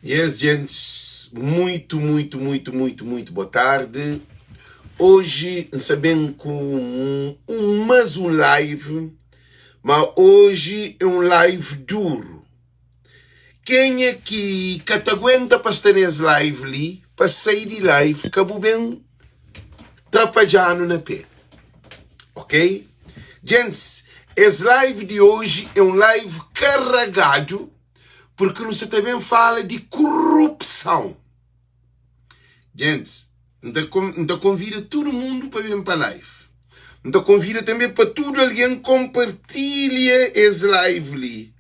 Yes gents, muito, muito, muito, muito, muito boa tarde. Hoje N sta ben ku um, um mais um live, ma hoje é um live duro. Kenha ki ka ta aguenta pa sta nes live li, pa sai di live, ka bu ben trapadja-nu na pé. Ok? Gents, es live di hoje é um live carregado Porque nu sa ta ben fala di kurupson. Gentis, N ta, N ta konvida tudu mundu pa ben pa live. N ta konvida tanbe pa tudu algen konpartilha es live li,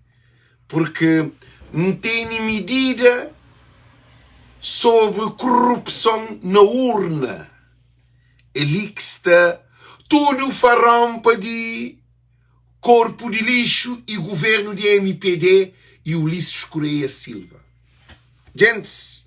porque N tene midida sobri kurupson na urna. É li ki sta tudu faronpa di. Korpu di lixu y guvernu di mpd y Ulisses Correia Silva. Gentis,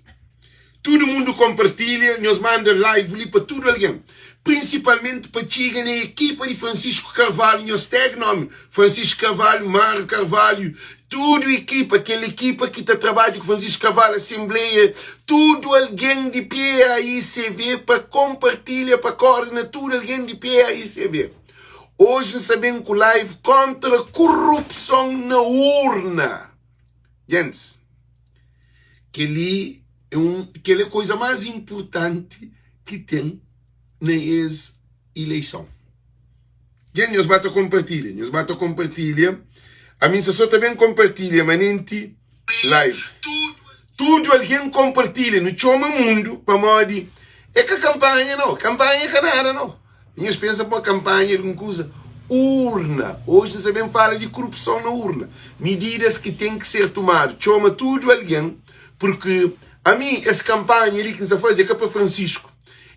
tudu mundu konpartilha, nhos manda live li pa tudu algen, prinsipalmenti pa txiga na ekipa di Francisco Carvalho, nhos tag nomi Francisco Carvalho, Mário Carvalho, tudu ekipa, kel ekipa ki ta trabadja ku Francisco Carvalho, asenbleia, tudu algen di PAICV pa konpartilha, pa kore na tudu algen di PAICV. Oji N sta ben ku live kontra kurupson na urna. Gentis, kel-li é un, kel é koza más inpurtanti ki ten na es ileison. Gentis, nhos ba ta konpartilha, nhos ba ta konpartilha. Ami N sta so ta ben konpartilha manenti live. Tudu algen konpartilha, nu txoma mundu pamodi é ka kanpanha nau, kanpanha é ka nada nau. Nhos pensa pa kanpanha algun kuza? Urna! Oji nu sta ben fala di kurupson na urna, mididas ki ten ki ser tumadu. Txoma tudu algen, purki ami es kanpanha li ki N sta faze é ka pa Francisco,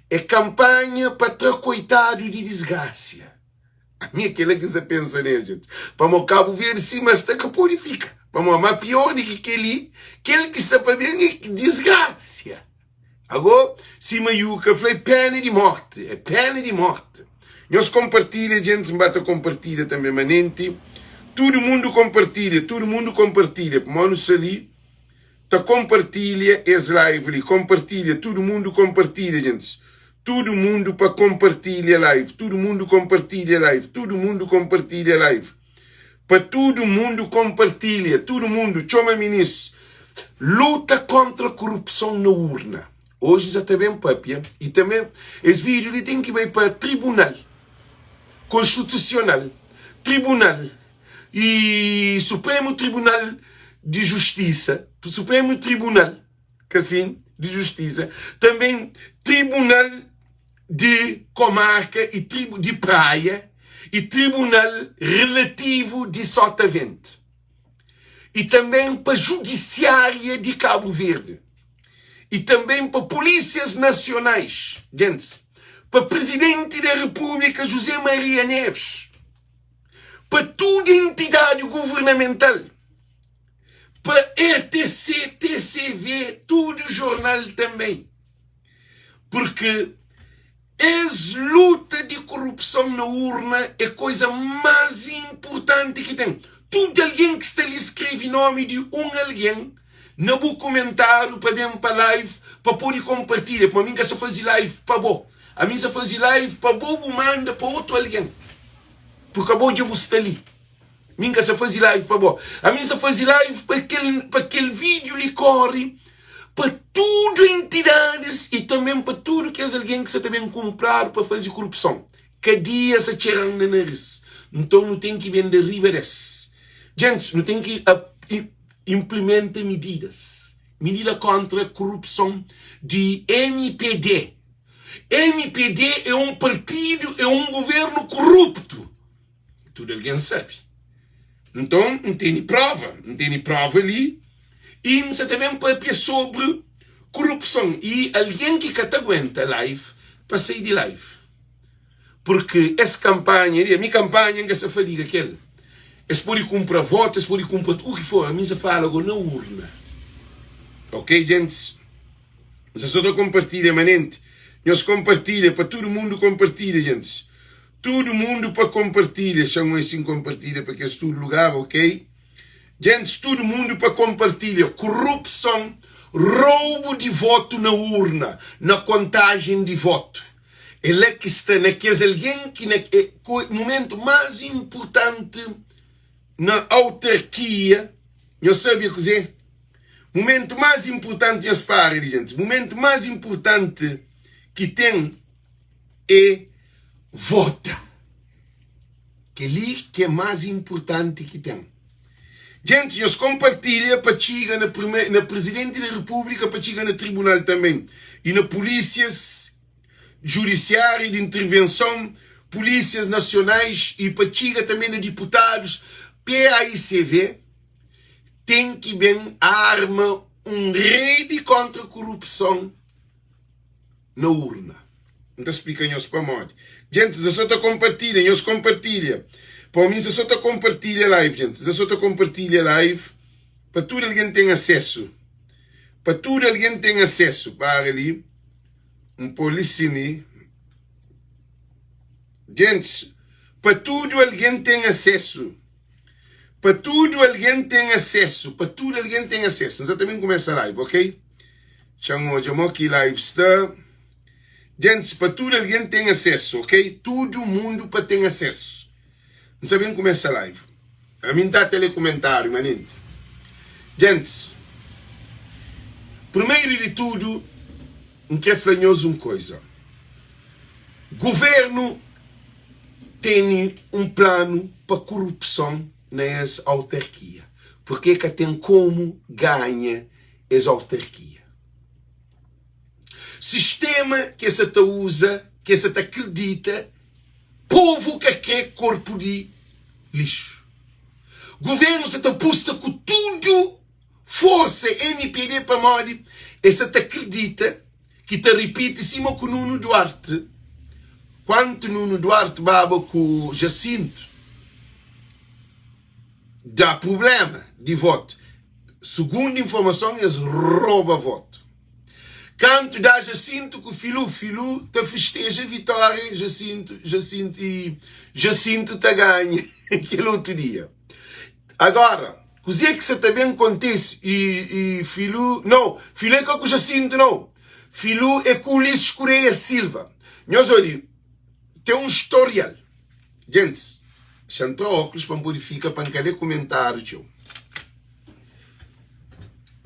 é kanpanha pa tra koitadu di disgrasia. Ami é kela ki N sta pensa nel, djenti. Pamodi Kabu Verdi sima sta ka pode fika. Pamodi ma pior di ki keli, kel ki sta pa ben é disgrasia. Ago, sima Yuka fla, é pena di morti, é pena di morti. Nhos konpartilha, djentis, N ba ta konpartilha tanbe manenti. Tudu mundu konpartilha, tudu mundu konpartilha, pamodi nu sta li ta konpartilha es live li. Konpartilha, tudu mundu konpartilha, djentis. Tudu mundu pa konpartilha live, tudu mundu konpartilha live, tudu mundu konpartilha live. Pa tudu mundu konpartilha, tudu mundu txoma minis. Luta kontra korupson na urna. Oji sa ta ben papia y tanbe es vídiu li ten ki bai pa tribunal konstitusional, tribunal y supremu tribunal di justisa, supremu tribunal. Kasin di Justisa, tanben Tribunal di Komarka y di Praia y Tribunal Relativu di Sotavent, y tanben pa Judisiária di Kabu Verdi, y tanben pa Pulísias Nasionais, gentis, pa Prizidenti da Repúblika José Maria Neves, pa tudu entidadi guvernamental. Pa RTC, TCV, tudu jornal tanbê. Purki es luta di korupson na urna é koza más inpurtanti ki ten. Tudu algen ki sta li skrebe nomi di un algen na bu kumentáriu pa ben pa live pa pode konpartilha. Pamodi ami N ka sta faze live pa bo. Ami N sta faze live pa bo bu manda pa otu algen. Purki abo dja bu sta li. Mi N ka sa faze live pa bo. Ami N sa faze live pa kel, pa kel vídeo li kóre pa tudu entidadis i tanben pa tudu kes algen ki sa ta ben kunpradu pa faze korupson. Kadia sa txera-m na naris. Nton nu ten ki ben da riba des. Gentis, nu ten ki inplimenta mididas. Midida kóntra korupson di mpd. Mpd é un partidu, é un guvernu koruptu. Tudu algen sabe. Nton, N tene próva, N tene próva li i N sa ta ben pâpia sobri korupson i algen ki ka ta aguenta live pa sai di live. Purki es kanpanha li, ami kanpanha N ka sa fadiga kel. Es pode kunpra votu, es pode kunpra u ki for, ami N sa fala go na urna. Ok, gentis? N sa so ta konpartilha manenti. Nhos konpartilha pa tudu mundu konpartilha, gentis. Tudu mundu pa konpartilha Xan oi sin konpartilha pa kes tudu lugar ok Gentis tudu mundu pa konpartilha Kurupson. Roubu di votu na urna, na kontajen di votu. É la ki sta na kes algen ki na mumentu más inpurtanti na autarkia. Nhos sabe kuzê? Mumentu más inpurtanti, nhos para di gentis, mumentu más inpurtanti ki ten é vota. Kel-li ki é más inpurtanti ki ten. Gentis, nhos konpartilha pa txiga na na Prizidenti di Repúblika, pa txiga na tribunal tanben y na pulísias judisiáriu di intervenson, pulísias nasionais y pa txiga tanben na diputadus. PAICV ten ki ben arma un redi kontra korupson. na urna. N ta splika nhos pamodi. Djentis, N sa ta konpartilha, nhos konpartilha. Pa mi, N sa ta konpartilha live, djentis. N sa ta konpartilha live pa tudu algen ten asesu. Pa tudu algen ten asesu. Para li, N pô li sin li. Djentis, pa tudu algen ten asesu. Pa tudu algen ten asesu. Pa tudu algen ten asesu. N sa ta ben kumesa live, ok? Txa-m odja mo ki live sta. Gentis, pa tudu algen ten asesu, ok? Tudu mundu pa ten asesu. N sa ben kumesa live. Ami N ta ta lé kumentáriu manenti. Gentis, primeru di tudu, N kre fla nhos un koiza. Guvernu tene un planu pa kurupson na es autarkia, purke ka ten komu ganha es autarkia. Sistema ki es sa ta uza, ki es sa ta kridita, povu ka kre korpu di lixu. Guvernu sa ta pusta ku tudu forsa MPD pamodi es sa ta kridita ki ta ripiti sima ku Nuno Duarte. Kuantu Nuno Duarte baba ku Jacinto da prublema di votu. Sugundu informason es roba votu. Kantu da Jacinto ku Filu, Filu ta festeja vitória, Jacinto, Jacinto e Jacinto ta ganha kel otu dia. Agora, kuzê ki sa ta ben kontise e, e Filu, não, Filu é ka ku Jacinto não. Filu é ku Ulisses Correia Silva. Nhos odja, ten un storial. Gentis, xa-m tra óklus pa N pode fika pa N ka lé kumentáriu txeu.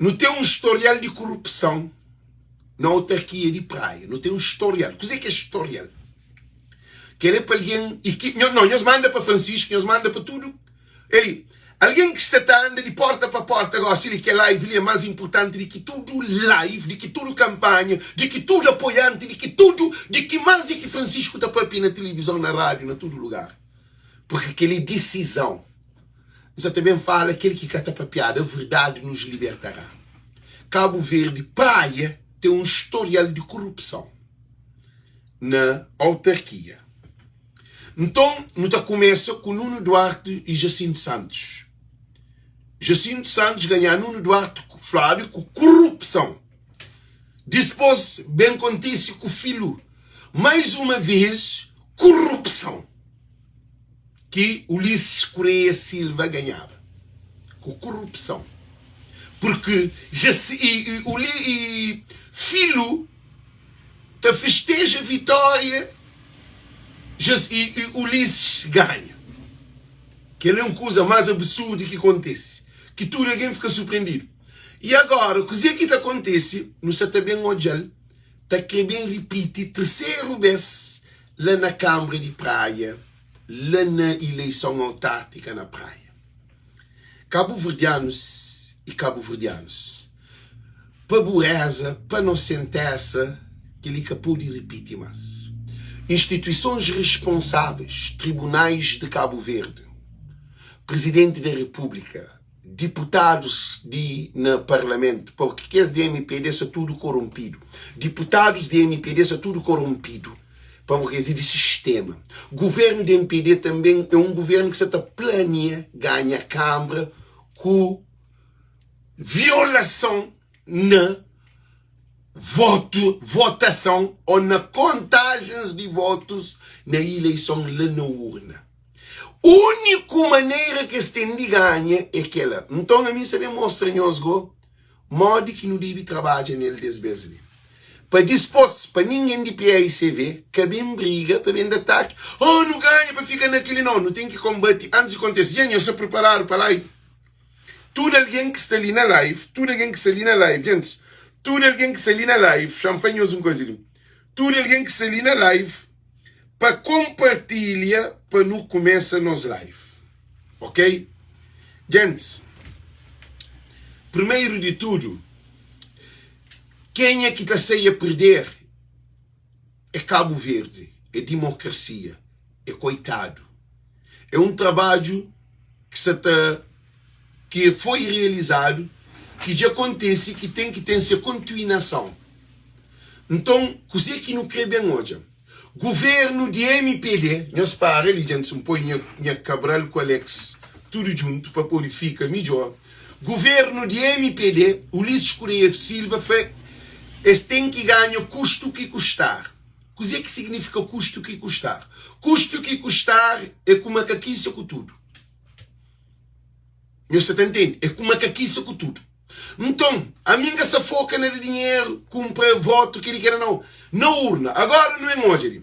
Nu ten un storial di korupson na autarkia di Praia. Nu ten un storial. Kuzê ki é storial? Kel é pa algen i ki nho, não, nhos manda pa Francisco, nhos manda pa tudu. Eli, algen ki sta ta anda di porta pa porta gosi li, kel live li é más inpurtanti di ki tudu live, di ki tudu kanpanha, di ki tudu apoianti, di ki tudu, di ki más di ki Francisco ta papia na tilivizon, na rádiu, na tudu lugar. Purki kel é disizon. N sa ta ben fala kel ki ka ta papiadu, a verdade nos libertará. Kabu Verdi, Praia ten un storial di korupson na autarkia. Nton, nu ta kumesa ku Nuno Duarte y Jacinto Santos. Jacinto Santos ganhá Nuno Duarte fladu ku kurupson. Dispôs ben kontise ku Filu. Mais uma vez, kurupson ki Ulisses Correia Silva ganhaba. Ku kurupson. Purki Jaci, y, y, Uli, y Filu ta festeja vitória i Ulisses ganha. Kel é un kuza más absurdu ki kontise, ki tudu algen fika surprendidu. I agora, kuzê ki ta kontise? Nu sta ta ben odja-l ta krê ben ripiti terseru bês la na Kanbra di Praia, la na ileison autártika na Praia. Kabuverdianus i kabuverdianus, pa bureza, pa nosentesa, kel-li ka pode ripiti más. Instituisons responsáveis, tribunais de Kabu Verdi, Presidenti da Repúblika, diputadus di na Parlamentu, porque kes di mpd sa tudu korompidu, diputadus di mpd sa tudu korompidu. Pamodi es é di sistema. Guvernu di mpd tanben é un guvernu ki sa ta plania ganha kanbra ku violason na votu, votason o na kontajens di votus na ileison la na urna. Uniku manera ki es ten di ganha é kela. Nton ami N sa ben mostra nhos go. modi ki nu debe trabadja nel des bes li. Pa dispos, pa ningen di PAICV ka ben briga pa ben da ataki, oh nu ganha pa fika na keli. Nau, nu ten ki konbati antis di kontese. Dja nhos sta priparadu pa live? Tudu algen ki sta li na live, tudu algen ki sta li na live, gentis, tudu algen ki sta li na live, xa-m fla nhos un kuza li, tudu algen ki sta li na live, pa konpartilha pa nu kumesa nos live, ok? Gentis, primeru di tudu, Kenha ki ta sai a perder é Kabu Verdi, é dimokrasia, é koitadu. É un trabadju ki sa ta ki foi realizadu, ki dja kontese, ki ten ki ten se kontinuason. Nton, kuzê ki nu kre ben odja? Guvernu di mpd, nhos para li dja nton poi nha Cabral ku Alex tudu djuntu pa podi fika midjor. Guvernu di mpd, Ulisses Correia Silva fla es ten ki ganha kustu ki kustar. Kuze ki signifika kustu ki kustar? Kustu ki kustar é ku makakisa ku tudu. Nhos sa ta ntende? É ku makakisa ku tudu. Nton, ami N ka sa foka na da dinheru, kunpra votu, kel-li, kel-la, nau. Na urna. Agora nu ben odja li.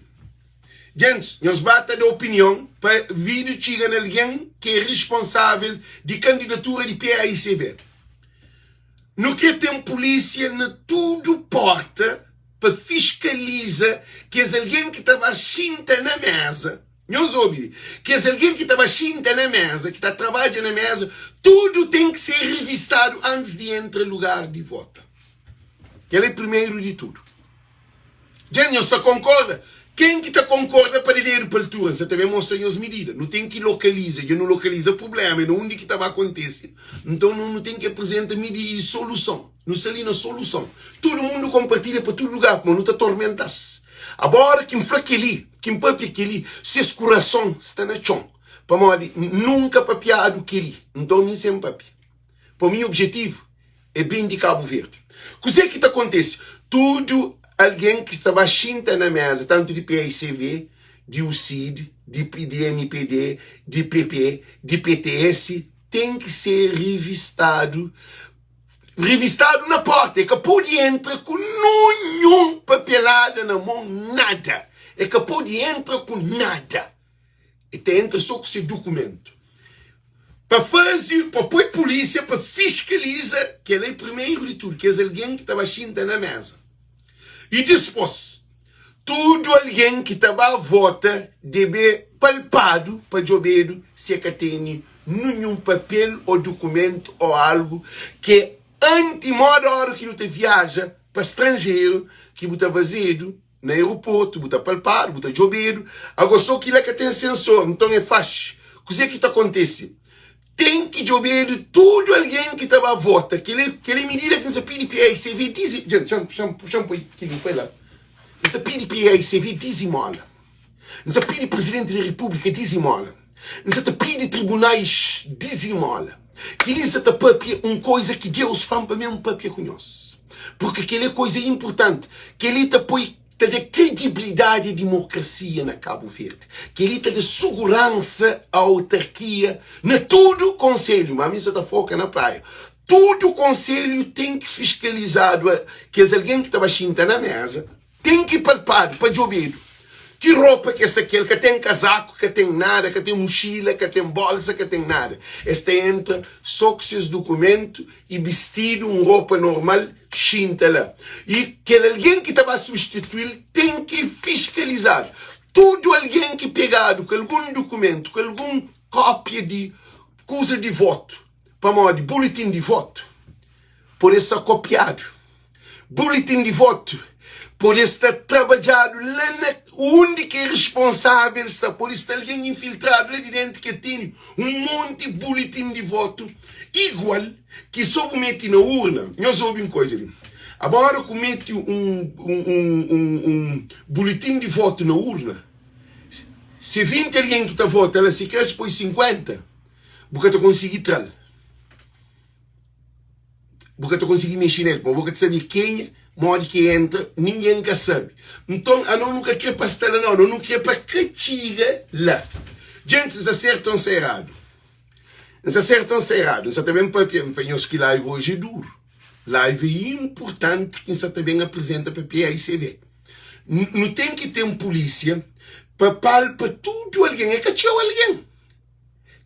Gentis, nhos ba ta da opinion pa vídiu txiga na algen ki é risponsável di kandidatura di PAICV. Nu kre ten pulísia na tudu porta pa fiskaliza kes algen ki ta ba xinta na méza. Nhos obi li, kes algen ki ta ba xinta na méza, ki ta trabadja na méza, tudu ten ki ser revistadu antis di entra lugar di vota. Kel é primeru di tudu. Dja nhos ta konkorda? Ken ki ta konkorda pa da dedu pa altura? N sa ta ben mostra nhos midida. Nu ten ki lokaliza, dja nu lokaliza prubléma, é na undi ki ta ba kontise. Nton nu nu ten ki aprizenta midida i soluson. Nu sta li na soluson. Tudu mundu konpartilha pa tudu lugar, pamodi nu ta tormenta-s. Agora ki N fla kel-li, ki N papia kel-li, ses kurason sta na txon, pamodi nunka papiadu kel-li. Nton mi sen papia. Pa mi objetivu é ben di Kabu Verdi. Kuzê ki ta kontese? Tudu algen ki sta ba xinta na méza, tantu di paicv, di UCID, di di mpd, di pp, di pts, ten ki ser rivistadu. Rivistadu na porta, e ka pode entra ku nunhun papelada na mon, nada. E ka pode entra ku nada. E ta entra so ku se dukumentu. Pa faze, pa poi pulísia pa fiskaliza kel é primeru di tudu, kes algen ki ta ba xinta na meza. I dispos, tudu algen ki ta ba vota debe palpadu pa djobedu si e ka tene ninhun papel ô dukumentu ô algu ki é anti moda ora ki nu ta viaja pa stranjeru ki bu ta fazedu na aeroportu bu ta palpadu bu ta djobedu ago so ki la ka ten sensor nton é faxi kuzê ki ta kontese ten ki djobedu tudu algen ki ta ba vota kel kel é midida ki N sa pidi PAICV dizi dja xa-m poi kel-li poi la N sa pidi PAICV dizimola N sa pidi Presidenti di Repúblika dizimola. N sa ta pidi tribunais dizimola. Kel-li N sa ta pâpia un koiza ki Deus fla-m pa mi N pâpia ku nhos. Purki kel-li é koiza inpurtanti. Kel-li ta poi, ta da kredibilidadi a dimokrasia na Kabu Verdi. Kel-li ta da suguransa a autarkia na tudu konselhu. Má mi N sa ta foka na Praia. Tudu konselhu ten ki fiskalizadu kes algen ki ta ba xinta na méza. Ten ki palpadu pa djobedu ki ropa ki es ta kel, ka ten kazaku, ka ten nada, ka ten muxila, ka ten bolsa, ka ten nada. Es ta entra so ku ses dukumentu i bistidu un ropa normal, xinta la. I kel algen ki ta ba substitui-l ten ki fiskalizadu. Tudu algen ki pegadu ku algun dukumentu, ku algun kópia di kuza di votu, pamodi bulitin di votu pode sta kopiadu. Bulitin di votu pode sta trabadjadu la na undi ki risponsavel sta. Pode sta algen infiltradu la di dentu ki tene un monti bulitin di votu igual ki so bu mete na urna. Nhos obi un koiza li. Agora ku mete un, un, un, un, un bulitin di votu na urna, se 20 algen ki ta vota la, si kre es poi 50, bu ka ta konsigi tra-l. Bu ka ta konsigi mexe nel, pamodi bu ka ta sabe kenha, modi ki entra, ningen ka sabe. Nton, anos nu ka kre pa sta la nau, anos nu kre pa ka txiga la. Gentis, N sta sertu ô N sta eradu? N sta sertu ô N sta eradu? N sta ta ben papia, N fla nhos ki live oji é duru. Live é inpurtanti ki N sa ta ben aprizenta pa PAICV. Nu ten ki ten pulísia pa palpa tudu algen. É ka txeu algen.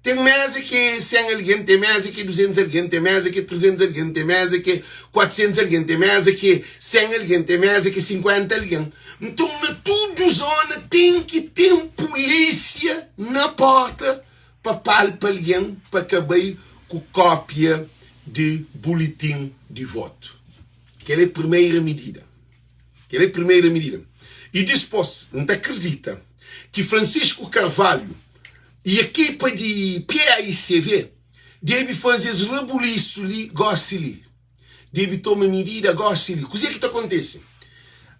Ten meza ki é 100 algen, ten meza ki é 200 algen, ten meza ki é 300 algen, ten meza ki é 400 algen, ten meza ki é 100 algen, ten meza ki é 50 algen. Nton, na tudu zóna ten ki ten pulísia na pórta pa palpa algen pa ka bai ku kópia di bulitin di votu. Kel é primeira midida. Kel é primeira midida. I dispôs, N ta kridita ki Francisco Carvalho i ekipa di PAICV debe faze es rabulisu li gósi li. Debe toma midida gósi li. Kuzê ki ta kontese?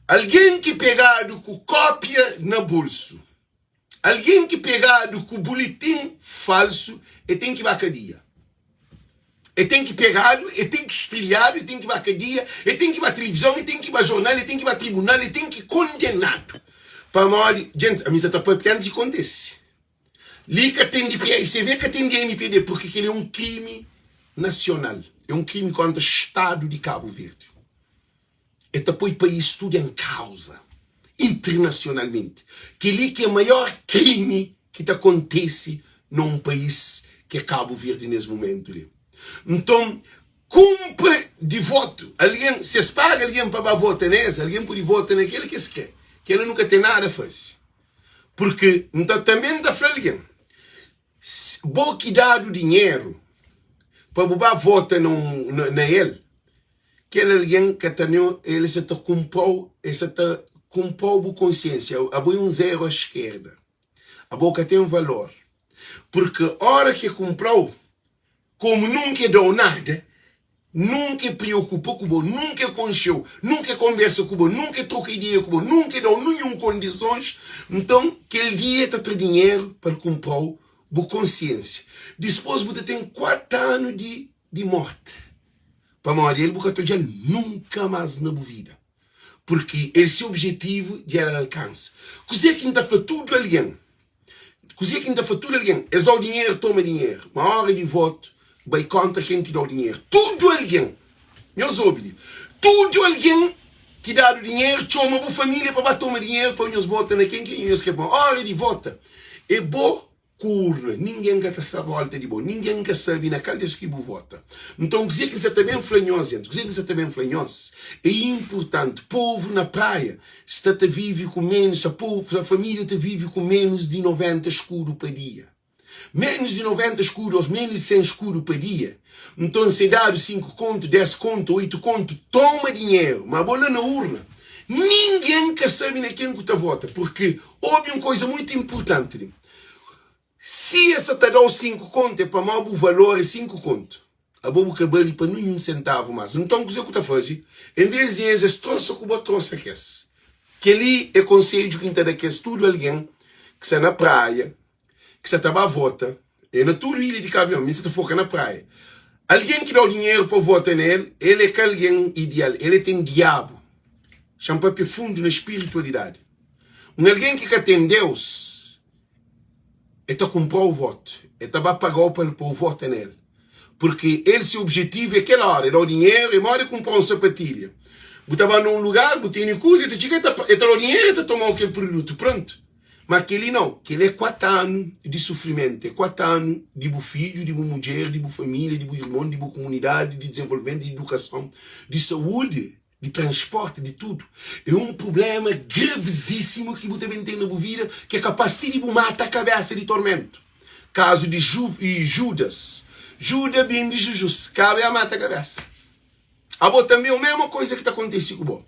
Algen ki pegadu ku kópia na bolsu, algen ki pegadu ku bulitin falsu, e ten ki ba kadia. E ten ki pegadu, e ten ki strilhadu, e ten ki ba kadia, e ten ki ba tilivizon, e ten ki ba jornal, e ten ki ba tribunal, e ten ki kondenadu. Pamodi, djentis, ami sa ta papia antis di kontese. Li ka ten di PICV, ka ten di MPD, purki kel-li é un krimi nasional, é un krimi kóntra Stadu di Kabu Verdi. E ta poi país tudu en kauza internasionalmenti. Kel-li ki é maior krimi ki ta kontese na un país ki é Kabu Verdi nes mumentu li. Nton, kunpra di votu, algen, si es paga algen pa ba vota na es, algen pode vota na kel ki es kre. Kel-la nu ka ten nada faze. Purki N ta tanbe N ta fla algen, bo ki dadu dinheru pa bu ba vota na un na el, kel algen ka ta ne el sa ta kunpra-u, el sa ta kunpra-u bu konsiensia. Abo é un zeru a skerda, abo ka ten valor. Purki ora ki e kunpra-u, Komu nunka e da-u nada, nunka e priokupa ku bo, nunka e konxe-u, nunka e konbersa ku bo, nunka e troka ideia ku bo, nunka e da-u ninhun kondisons, nton kel dia e ta tra dinheru pa el kunpra-u bu konsiensia. Dispôs bu ta ten kuatu anu di di morti, pamodi el bu ka ta odja-l nunka más na bu vida, purki el se objetivu dja el alkansa. Kuzê ki N ta fla tudu algen? Kuzê ki N ta fla tudu algen? Es da-u dinheru, toma dinheru. Ma óra di votu, bai kóntra ken ki da-u dinheru. Tudu algen, nhos obi li, tudu algen ki dadu dinheru, txoma bu família pa ba toma dinheru pa nhos vota na ken ki nhos krê. Ma óra di vota, é bo ku urna. Ningen ka ta sta vólta di bo. Ningen ka sabe na kal des ki bu vota. Nton, kuzê ki N sa ta ben fla nhos, gentis? Kuzê ki N sa ta ben fla nhos? É inpurtanti povu na praia sta ta vive ku ménus, sa povu, sa família ta vive ku ménus di 90 skudu pa dia. Ménus di 90 skudu ô ménus di 100 skudu pa dia. Nton, se dadu 5 kontu, 10 kontu, 8 kontu, toma dinheru, ma bo la na urna, ningen ka sabe na ken ku ta vota, purki obi un koza mutu inpurtanti li, Si es sa ta da-u 5 kontu, é pamodi bu valor é 5 kontu. Abo bu ka bali pa ninhun sentavu más. Nton, kuzê ku ta faze? Envês di es, es trosa ku bo, trosa kes. Kel-li é konsedju ki N ta da kes tudu algen ki sta na praia, ki sta ta ba vota, é na tudu ilha di Kabu Verdi, mi sta ta foka na praia. Algen ki da-u dinheru pa vota na el, el é ka algen ideal, el é ten diabu. Xa-m papia fundu na spiritualidadi. Un algen ki ka ten Deus, E ta kunpra-u votu, e ta ba paga-u pa el pô-u vota na el. Purki el se objetivu é kel óra, e da-u dinheru, é móda kunpra un sapatilha. Bu ta ba na un lugar, bu tene kuza, e ta txiga, e ta e ta da-u dinheru, e ta toma-u kel produtu, prontu. Ma kel-li nau, kel-li é kuatu anu di sufrimentu, é kuatu anu di bu fidju, di bu mudjer, di bu família, di bu irmon, di bu kumunidadi, di dizenvolvimentu, di idukason, di saúdi. di transporti, di tudu. É un prubléma gravizísimu ki bu ta ben ten na bu vida ki é kapás ti di bu mata kabésa di tormentu. Kazu di Judas. Judas bende Jizus, kaba el mata kabésa. Abo tanbê, o mesma koza ki ta kontise ku bo.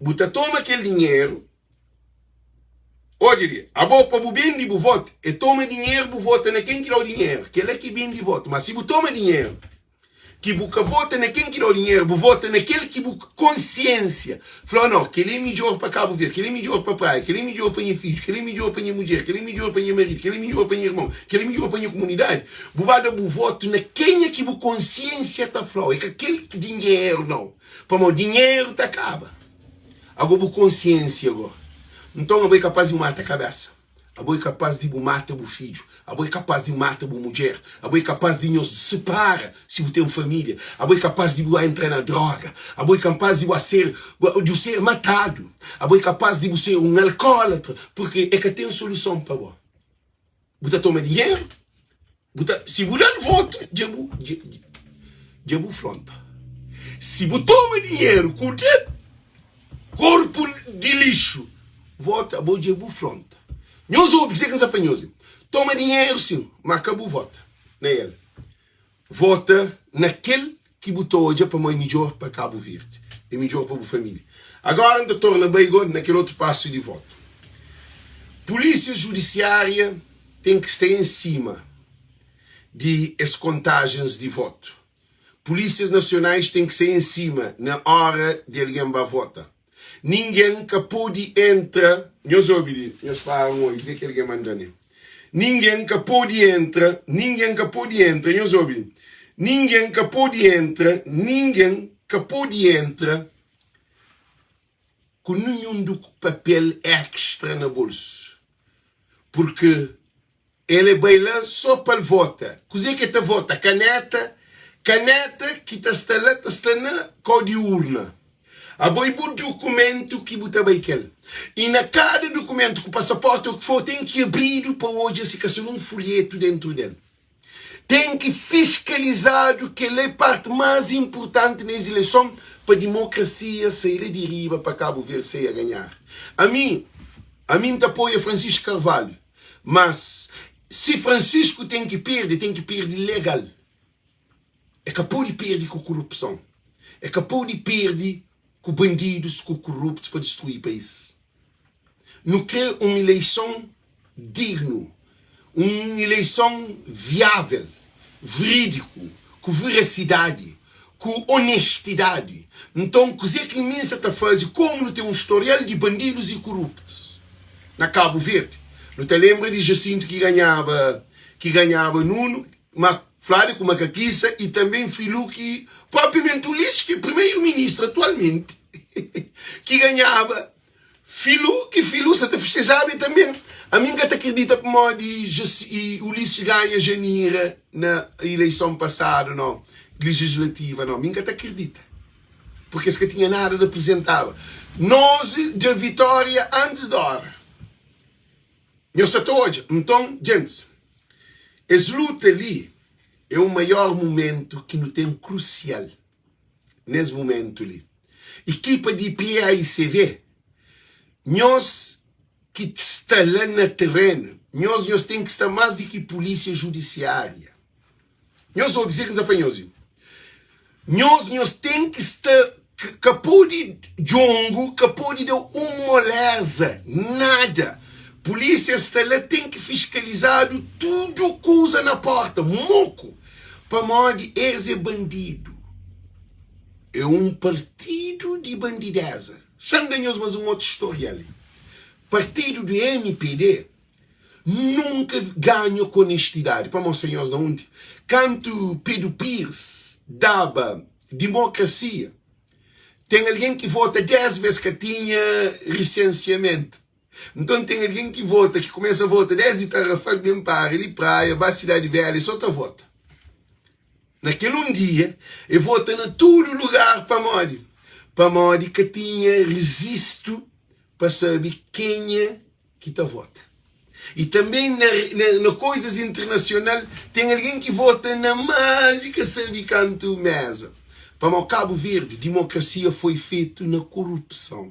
Bu ta toma kel dinheru, odja li, abo pa bu bende bu votu, é toma dinheru bu vota na ken ki da-u dinheru, kel-la ki bende votu. Má si bu toma dinheru, ki bu ka vota na ken ki dau dinheru, bu vota na kel ki bu konsiensia fla, no, kel-li é midjor pa Kabu Verdi, kel-li é midjor pa Praia, kel-li é midjor pa nha fidju, kel-li é midjor pa nha mudjer, kel-li é midjor pa nha maridu, kel-li é midjor pa nha irmon, kel-li é midjor pa nha kumunidadi. Bu ba da bu votu na kenha ki bu konsiensia ta fla-u, é ka kel ki dinheru nau, pamodi dinheru ta kaba, ago bu konsiensia go, nton abo é kapaz di mata kabesa. Abo é kapaz di bu mata bu fidju, abo é kapaz di mata bu mudjer, abo é kapaz di nhos sipara si bu ten família, abo é kapaz di bu entra na droga, abo é kapaz di bu ser di bu ser matadu, abo é kapaz di bu ser un alkólatra, purke e ka ten soluson pa bo. Bu ta toma dinheru, bu ta si bu da-l votu dja bu dja bu fronta. Si bu toma dinheru ku da korpu di lixu vota abo dja bu fronta. Nhos obi kuzê ki N sta fla nhos li. Toma dinheru sin, ma ka bu vota na el. Vota na kel ki bu ta odja pamó é midjór pa Kabu Verdi, é midjór pa bu família. Agora N ta torna bai go na kel otu pasu di votu. Pulísia Judisiária ten ki sta en sima di es kontajens di votu. Pulísias Nasionais ten ki sta en sima na óra di algen ba vota. Ningen ka pode entra. Nhos obi li, nhos para un oi, kuzê ki algen manda li. Ningen ka pode entra, ningen ka pode entra, nhos obi li. Ningen ka pode entra, ningen ka pode entra ku ninhun du papel extra na bolsu. Purki El e bai la so pa el vota. Kuze ki el ta vota? Kaneta? Kaneta ki ta sta la ta sta na kau di urna. Abo i bu dukumentu ki bu ta bai kel. I na kada dukumentu, ku pasaporti o ki for, ten ki abridu pa odja si ka sta nun folhetu dentru del. Ten ki fiskalizadu. Kel-la é parti más inpurtanti na es ileison pa dimokrasia sai la di riba pa Kabu Verdi sai a ganhar. Ami, ami N ta apoia Francisco Carvalho. Mas si Francisco ten ki perde, ten ki perde legal. E ka pode perde ku korupson. E ka pode perde ku bandidus, ku koruptus pa distrui país. Nu kre un ileison dignu, un ileison viável, verídiku, ku verasidadi, ku onestidadi. Nton, kuzê ki mi N sa ta faze? Komu nu ten un storial di bandidus i koruptus na Kabu Verdi, nu ta lenbra di Jacinto ki ganhaba ki ganhaba Nuno, ma fladu ku makakisa i tanbe Filu ki propriamenti Ulisses ki é primeru-ministru atualmenti ki ganhaba Filu ki Filu sa ta festejaba e tanbe ami N ka ta kridita pamodi Ulisses ganha Janira na ileison pasadu no legislativa no mi N ka ta kridita porque es ka tinha nada di aprizentaba nos da vitória antis di ora nhos sa ta odja nton djentis es luta li é un maior mumentu ki nu ten krusial nes mumentu li. Ekipa di PAICV, nhos ki sta la na terenu, nhos nhos ten ki sta mas di ki polísia judisiária. Nhos obi kuzê ki N sta fla nhos li. Nhos nhos ten ki sta ka pode djongu, ka pode da un moleza, nada. Polísia sta la ten ki fiskalizadu tudu kuza na porta, moku. Pamodi es é bandidu. É un partidu di bandideza. Xa-m da nhos mas un otu stória li. Partidu di mpd nunka ganha ku onestidadi. Pa mostra nhos na undi. Kantu Pedro Pires daba dimokrasia, ten algen ki vota 10 bes ka tinha risensiamentu. Nton ten algen ki vota, ki kumesa vota desdi Tarrafal, ben para li Praia, ba Sidadi Velha, so ta vota. Na kel un dia, e vota na tudu lugar pamodi? Pamodi ka tinha rizistu pa sabe kenha ki ta vota. I tanbe na, na, na koizas internasional, ten algen ki vota na más i ka sabe kantu meza. Pamodi Kabu Verdi, dimokrasia foi fetu na korupson.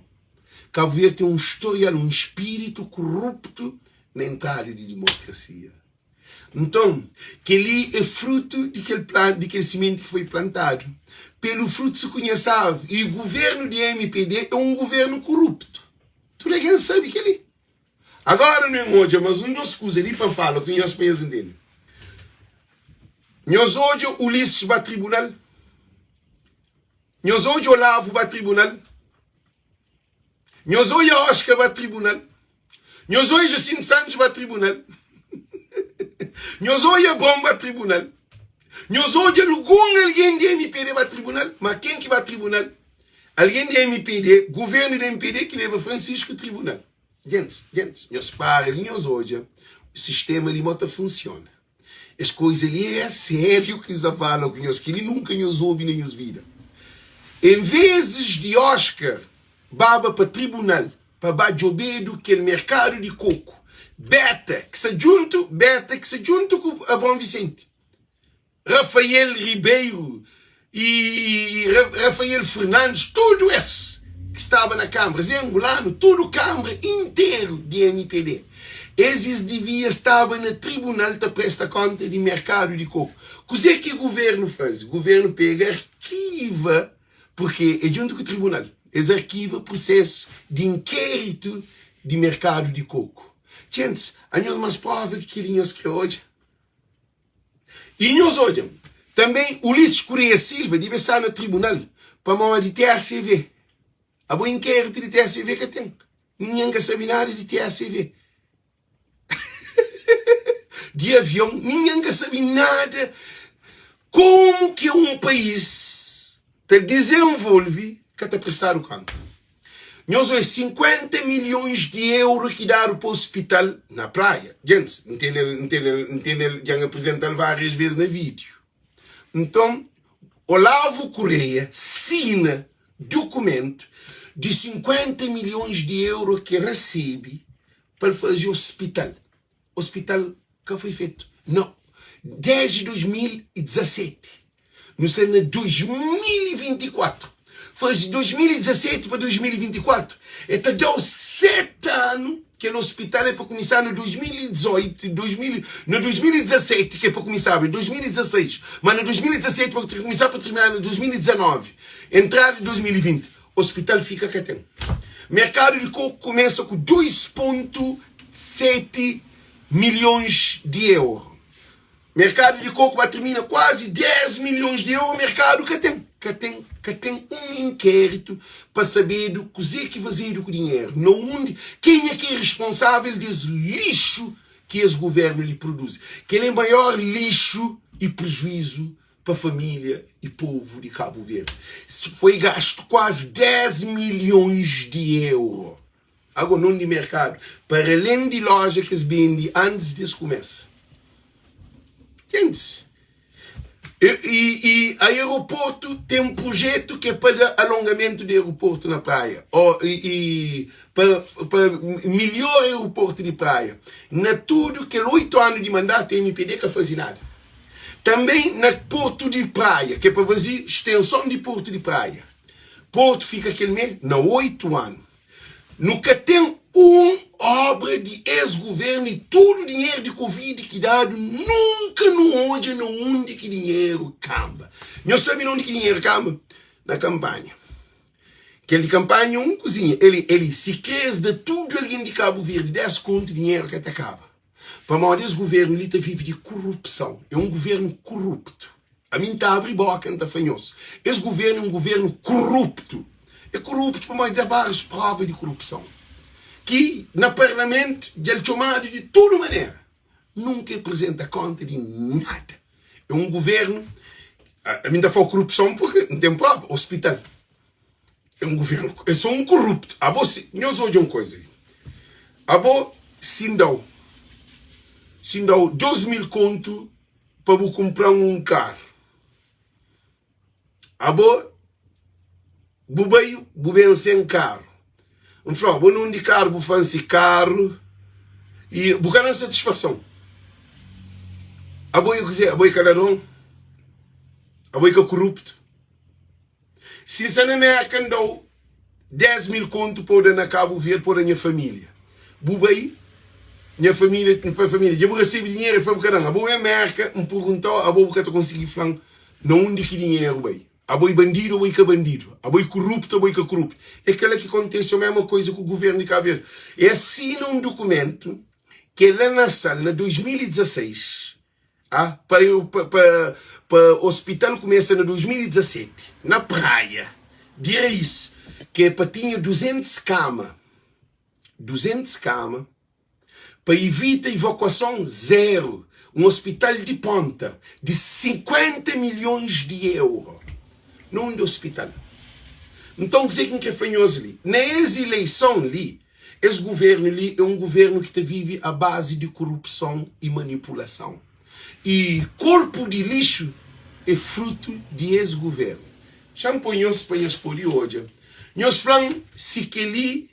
Kabu Verdi ten un storial, un spiritu koruptu na entrada di dimokrasia. Nton, kel-li é frutu di kel plan, di kel simenti ki foi plantadu. Pelu frutu se konhese arvi. I guvernu di mpd é un guvernu koruptu. Tudu algen sabe kel-li. Agora nu en odja mas un dos kuza li pa N fala ku nhos pa nhos ntende. Nhos odja Ulisses ba tribunal? Nhos odja Olavo ba tribunal? Nhos oia Oscar ba tribunal. Nhos oia Jacinto Santos ba tribunal. Nhos oia Bron ba tribunal. Nhos odja algun algen di MPD ba tribunal? Ma ken ki ba tribunal? Algen di MPD, governu di MPD ki leba Francisco tribunal. Gentis, gentis, nhos para li nhos odja sistema li mo ta funsiona. Es koiza li é sériu ki N sa fala ku nhos, kel-li nunka nhos obi na nhos vida. En vezes di Oscar baba pa tribunal pa ba djobedu kel merkadu di koku, Beta ki sa djuntu, Beta ki sa djuntu ku Abraon Vicente, Rafael Ribeiro e Rafael Fernandes, tudu es ki staba na Kambra, Zé Angolano, tudu Kambra interu di mpd, es es divia staba na tribunal ta presta konta di merkadu di koku. Kuze ki guvernu faze? Guvernu pega arkiva, purke e djuntu ku tribunal, es arkiva prusesu di inkeritu di merkadu di koku. Djentis, anhos mas prova ki keli nhos kre odja? I nhos odja, tanbe Ulisses Correia Silva debe sta na tribunal pamodi TACV. Abo inkéritu di TACV ka ten. Ningen ka sabe nada di TACV. Di avion, ningen ka sabe nada. Komu ki un país ta dizenvolve ka ta prestadu konta? Nhos oi 50 milhões di euro ki dadu pa hospital na Praia. Gentis, N tene-l, N tene-l, N tene-l, dja N apresenta-l várias vez na vídeo. Nton, Olavo Correia sina dukumentu di 50 milhões di euro ki rasebe pa el faze hospital. Hospital ka foi fetu. Nau. Desdi 2017. Nu sta na 2024. Faze 2017 pa 2024 e ta dau 7 anu. Kel hospital é pa kumisa na 2018, 2000, na 2017 ki é pa kumisaba, 2016, ma na 2017 pa kumisa pa termina na 2019, entrada di 2020, hospital fika ka ten. Merkadu di koku kumesa ku 2.7 milhons di euro. Merkadu di koku ba termina kuazi 10 milhons di euro, merkadu ka ten. Ka ten, ka ten un inkéritu pa sabedu kuzê ki fazedu ku dinheru, na undi, kenha ki é responsável des lixu ki es governu li produzi. Kel é maior lixu i prejuizu pa família i povu di Kabu Verdi. Foi gastu kuazi 10 milhons di euro. Ago non di merkadu, para alen di loja ki es bendi antis di es kumesa. Gentis, e, e, e aeroportu ten projetu ki é pa da alongamentu di aeroportu na Praia, o, e, e pa, pa milhora aeroportu di Praia. Na tudu kel 8 anu di mandatu, mpd ka faze nada. Tanbê na Portu di Praia, ki é pa faze stenson di Portu di Praia. Portu fika kel mê na 8 anu. Nu ka ten un obra di es governu i tudu dinheru di covid ki dadu nunka nu odja na undi ki dinheru kamba. Nhos sabi na undi ki dinheru kamba? Na kampanha. Kel di kampanha un kuzinha. Eli, eli, si kre es da tudu algen di Kabu Verdi 10 kontu dinheru ka ta kaba. Pamodi es governu li ta vive di kurupson. É un governu kuruptu. Ami N ta abri boka N ta fla nhos, es governu é un governu kuruptu. É kuruptu pamodi da várius prova di kurupson ki na parlamentu dja el txomadu di tudu manera. Nunka el prizenta konta di nada. É un governu, ami N ta fla kurupson purki N ten prova, ospital. É un governu, é so un kuruptu. Abo si, nhos odja un koiza li. Abo si N da-u, si N da-u 2000 kontu pa bu kunpra-m un karu. Abo bu bai bu ben sen karu. N fla-u, bo nun di karu bu fansi karu i bu ka da-m satisfason. Abo é kuzê? Abo é ka ladron? Abo é ka kuruptu? Si N sta na Merka N da-u 10 mil kontu pa bu da na Kabu Verdi pa bu da nha família. Bu bai, nha família, N fla família, dja bu resebe dinheru? El fla, bu ka da-m. Abo ben Merka, N pergunta-u, abo bu ka ta konsigi fla-m na undi ki dinheru bai. Abo é bandidu, abo é ka bandidu. Abo é kuruptu, abo é ka kuruptu. É kel-la ki kontese, mésmu koiza ku guvernu di Kabu Verdi. E asina un dukumentu ki el lansa-l na 2016, Ah, pa eu, pa, pa, pa hospital começa na 2017, na praia, de raiz, que é pa tinha 200 cama, 200 cama, pa evita evacuação zero, um hospital de ponta, de 50 milhões de euro, num de hospital. Então, kuzê ki N kre fla nhos li? Na es eleição li, Es governu li é un governu ki ta vive a bazi di korupson i manipulason. I korpu di lixu é frutu di es governu. Xa-m poi nhos pa nhos pode odja. Nhos fla-m si kel-li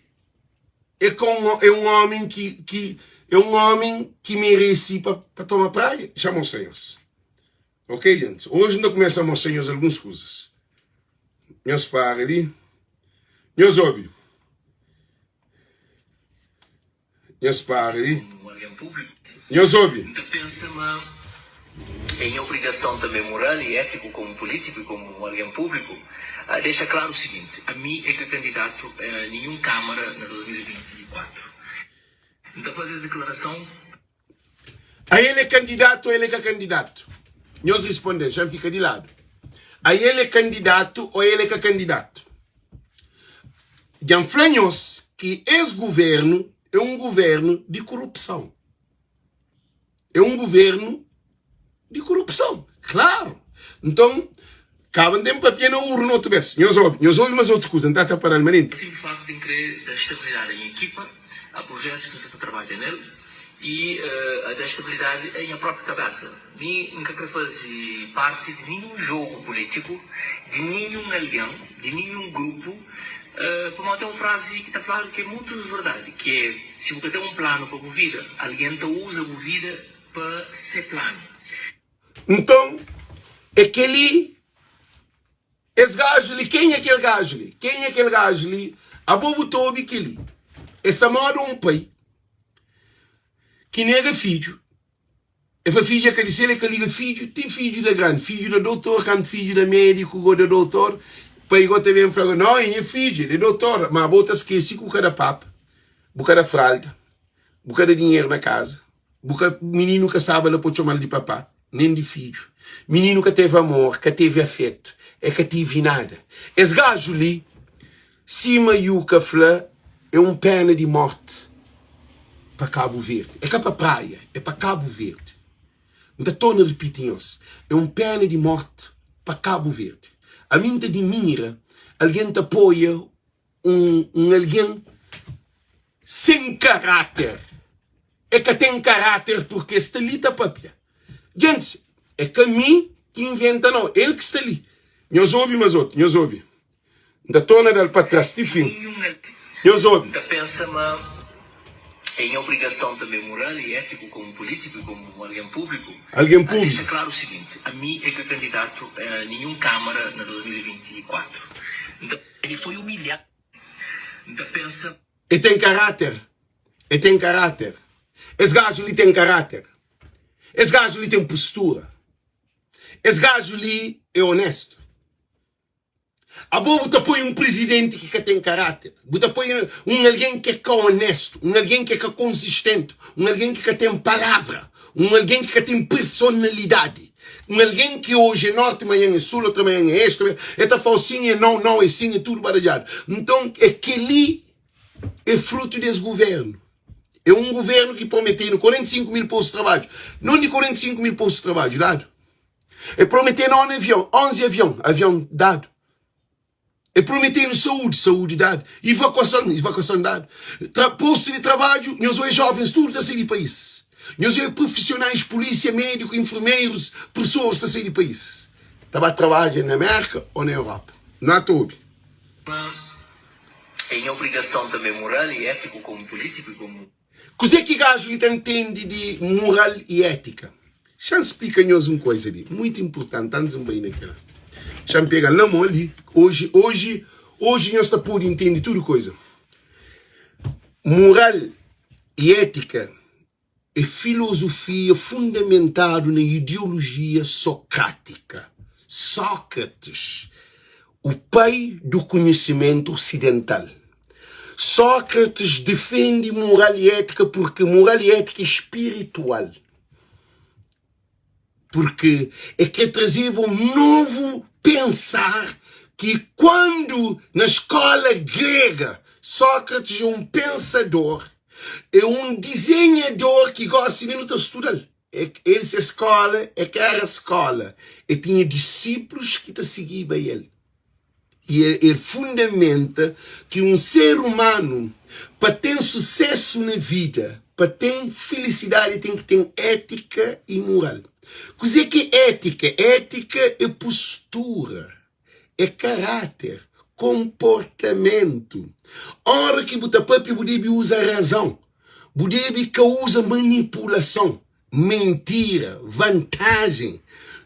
é ka un é un ómi ki ki é un ómi ki merese pa pa toma praia. Xa-m mostra nhos. Ok, gentis, oji N ta kumesa mostra nhos alguns kuzas. Nhos para li. Nhos obi. Nhos para li. Nhos obi. N ta pensa ma é nha obrigason tanbe moral i étiku komu pulítiku i komu un algen públiku dexa klaru siginti, ami é ka kandidatu a ninhun kámara na 2024. N ta faze es diklarason. A el é kandidatu o el é ka kandidatu? Nhos responde-m, xa N fika di ladu. A el é kandidatu o el é ka kandidatu? Dja N fla nhos ki es guvernu é un guvernu di korupson. É un guvernu di korupson, klaru. Nton, kaba N ten papia na urna otu bes. Nhos obi, nhos obi mas otu kuza, N ta ta para-l manenti. Simples facto di N kre da estabilidade a nha equipa, a projetos ki N sa ta trabadja nel y a da estabilidade a nha próprio cabeça. Mi N ka kre faze parti di ninhun jogo político, di ninhun algen, di ninhun grupo, pamodi ten un frase ki ta fladu ki é mutu verdade, ki é, si bu ka ten un planu pa bu vida, algen ta uza bu vida pa se planu. Nton, é kel-li, es gaju li, kenha kel gaju li? Kenha kel gaju li? Abo bu ta obi kel-li. É sta moda un pai ki nega fidju. El fla fidju é ka di sel, el ka liga fidju, ti fidju da grandi, fidju da doutor, kantu fidju da médiku go da doutor, pai go ta ben fla go, no, é nha fidju, el é doutor, ma bo ta skese ku ka da papa, bu ka da fralda, bu ka da dinheru na kaza. Bu ka mininu ka staba la pa txomal di papá, nen di fidju. Mininu ka teve amor, ka teve afetu, e ka tive nada. Es gaju li, sima Yuka fla, é un pena di morti pa Kabu Verdi. É ka pa Praia, é pa Kabu Verdi. N ta torna ripiti nhos, é un pena di morti pa Kabu Verdi. Ami N ta dimira algen ta apoia un, un algen sen karáter. E ka ten karáter purke e sta li ta papia. Gentis, é ka mi ki inventa nau, el ki sta li. Nhos obi mas otu, nhos obi. N ta torna da-l pa tras ti fin. Nhos obi. N ta pensa ma é nha obrigason tanbe moral i étiku komu pulítiku i komu algen públiku Algen a públiku. dexa klaru siginti, ami é ka kandidatu a ninhun kámara na 2024. N ta. Ele foi humilhado. N ta pensa. E ten karáter, e ten karáter. Es gaju li ten karáter. Es gaju li ten postura. Es gaju li é onéstu. Abo bu ta poi un prizidenti ki ka ten karáter, bu ta poi un algen ki é ka onéstu, un algen ki é ka konsistenti, un algen ki ka ten palavra, un algen ki ka ten personalidadi. Un algen ki oji é norti, manhan é sul, otra manhan é este, el ta fla-u sin é nau, nau é sin, é tudu baralhadu. Nton, é kel-li é frutu di es govérnu. É un govérnu ki promete-nu 45 mil postu di trabadju. Nunde 45 mil postu di trabadju dadu? El promete-nu 11 avion, 11 avion, avion dadu. El promete-nu saúdi, saúdi dadu. Ivakuason, ivakuason dadu. Tra, postu di trabadju, nhos oe jovens tudu ta sai di país. Nhos oe profisionais, polísia, médiku, enfermerus, profesoris ta sai di país. Ta ba trabadja na Merka o na Europa. Nu ata obi. Ma é nha obrigason tanbe moral i étiku komu pulítiku i komu. Kuzê ki gaju li ta ntende di mural i étika? Xa-m splika nhos un koza li, muitu inpurtanti, antis N bai na kel-la. Xa-m pega-l na mô li. Oji, oji, oji nhos ta pode ntende tudu koza. Mural i étika é filozofia fundamentadu na ideolojia sokrátika. Sókrates, o pai do konhisimentu osidental. Sókrates defende moral i étika porque moral i étika é spiritual. Porque é kre trazeba um novo pensar ki quando na escola grega Sókrates é um pensador, é um disenhador ki gosi li nu ta studa-l. El se escola é ka era escola, el tinha disípulus ki ta sigiba el. I el fundamenta ki un ser umanu pa ten susésu na vida, pa ten filisidadi el ten ki ten étika i mural. Kuzê ki é étika? Étika é postura, é karáter, konportamentu. Óra ki bu ta pâpia bu debe uza razon, bu debe ka uza manipulason. Mentira, vantajen,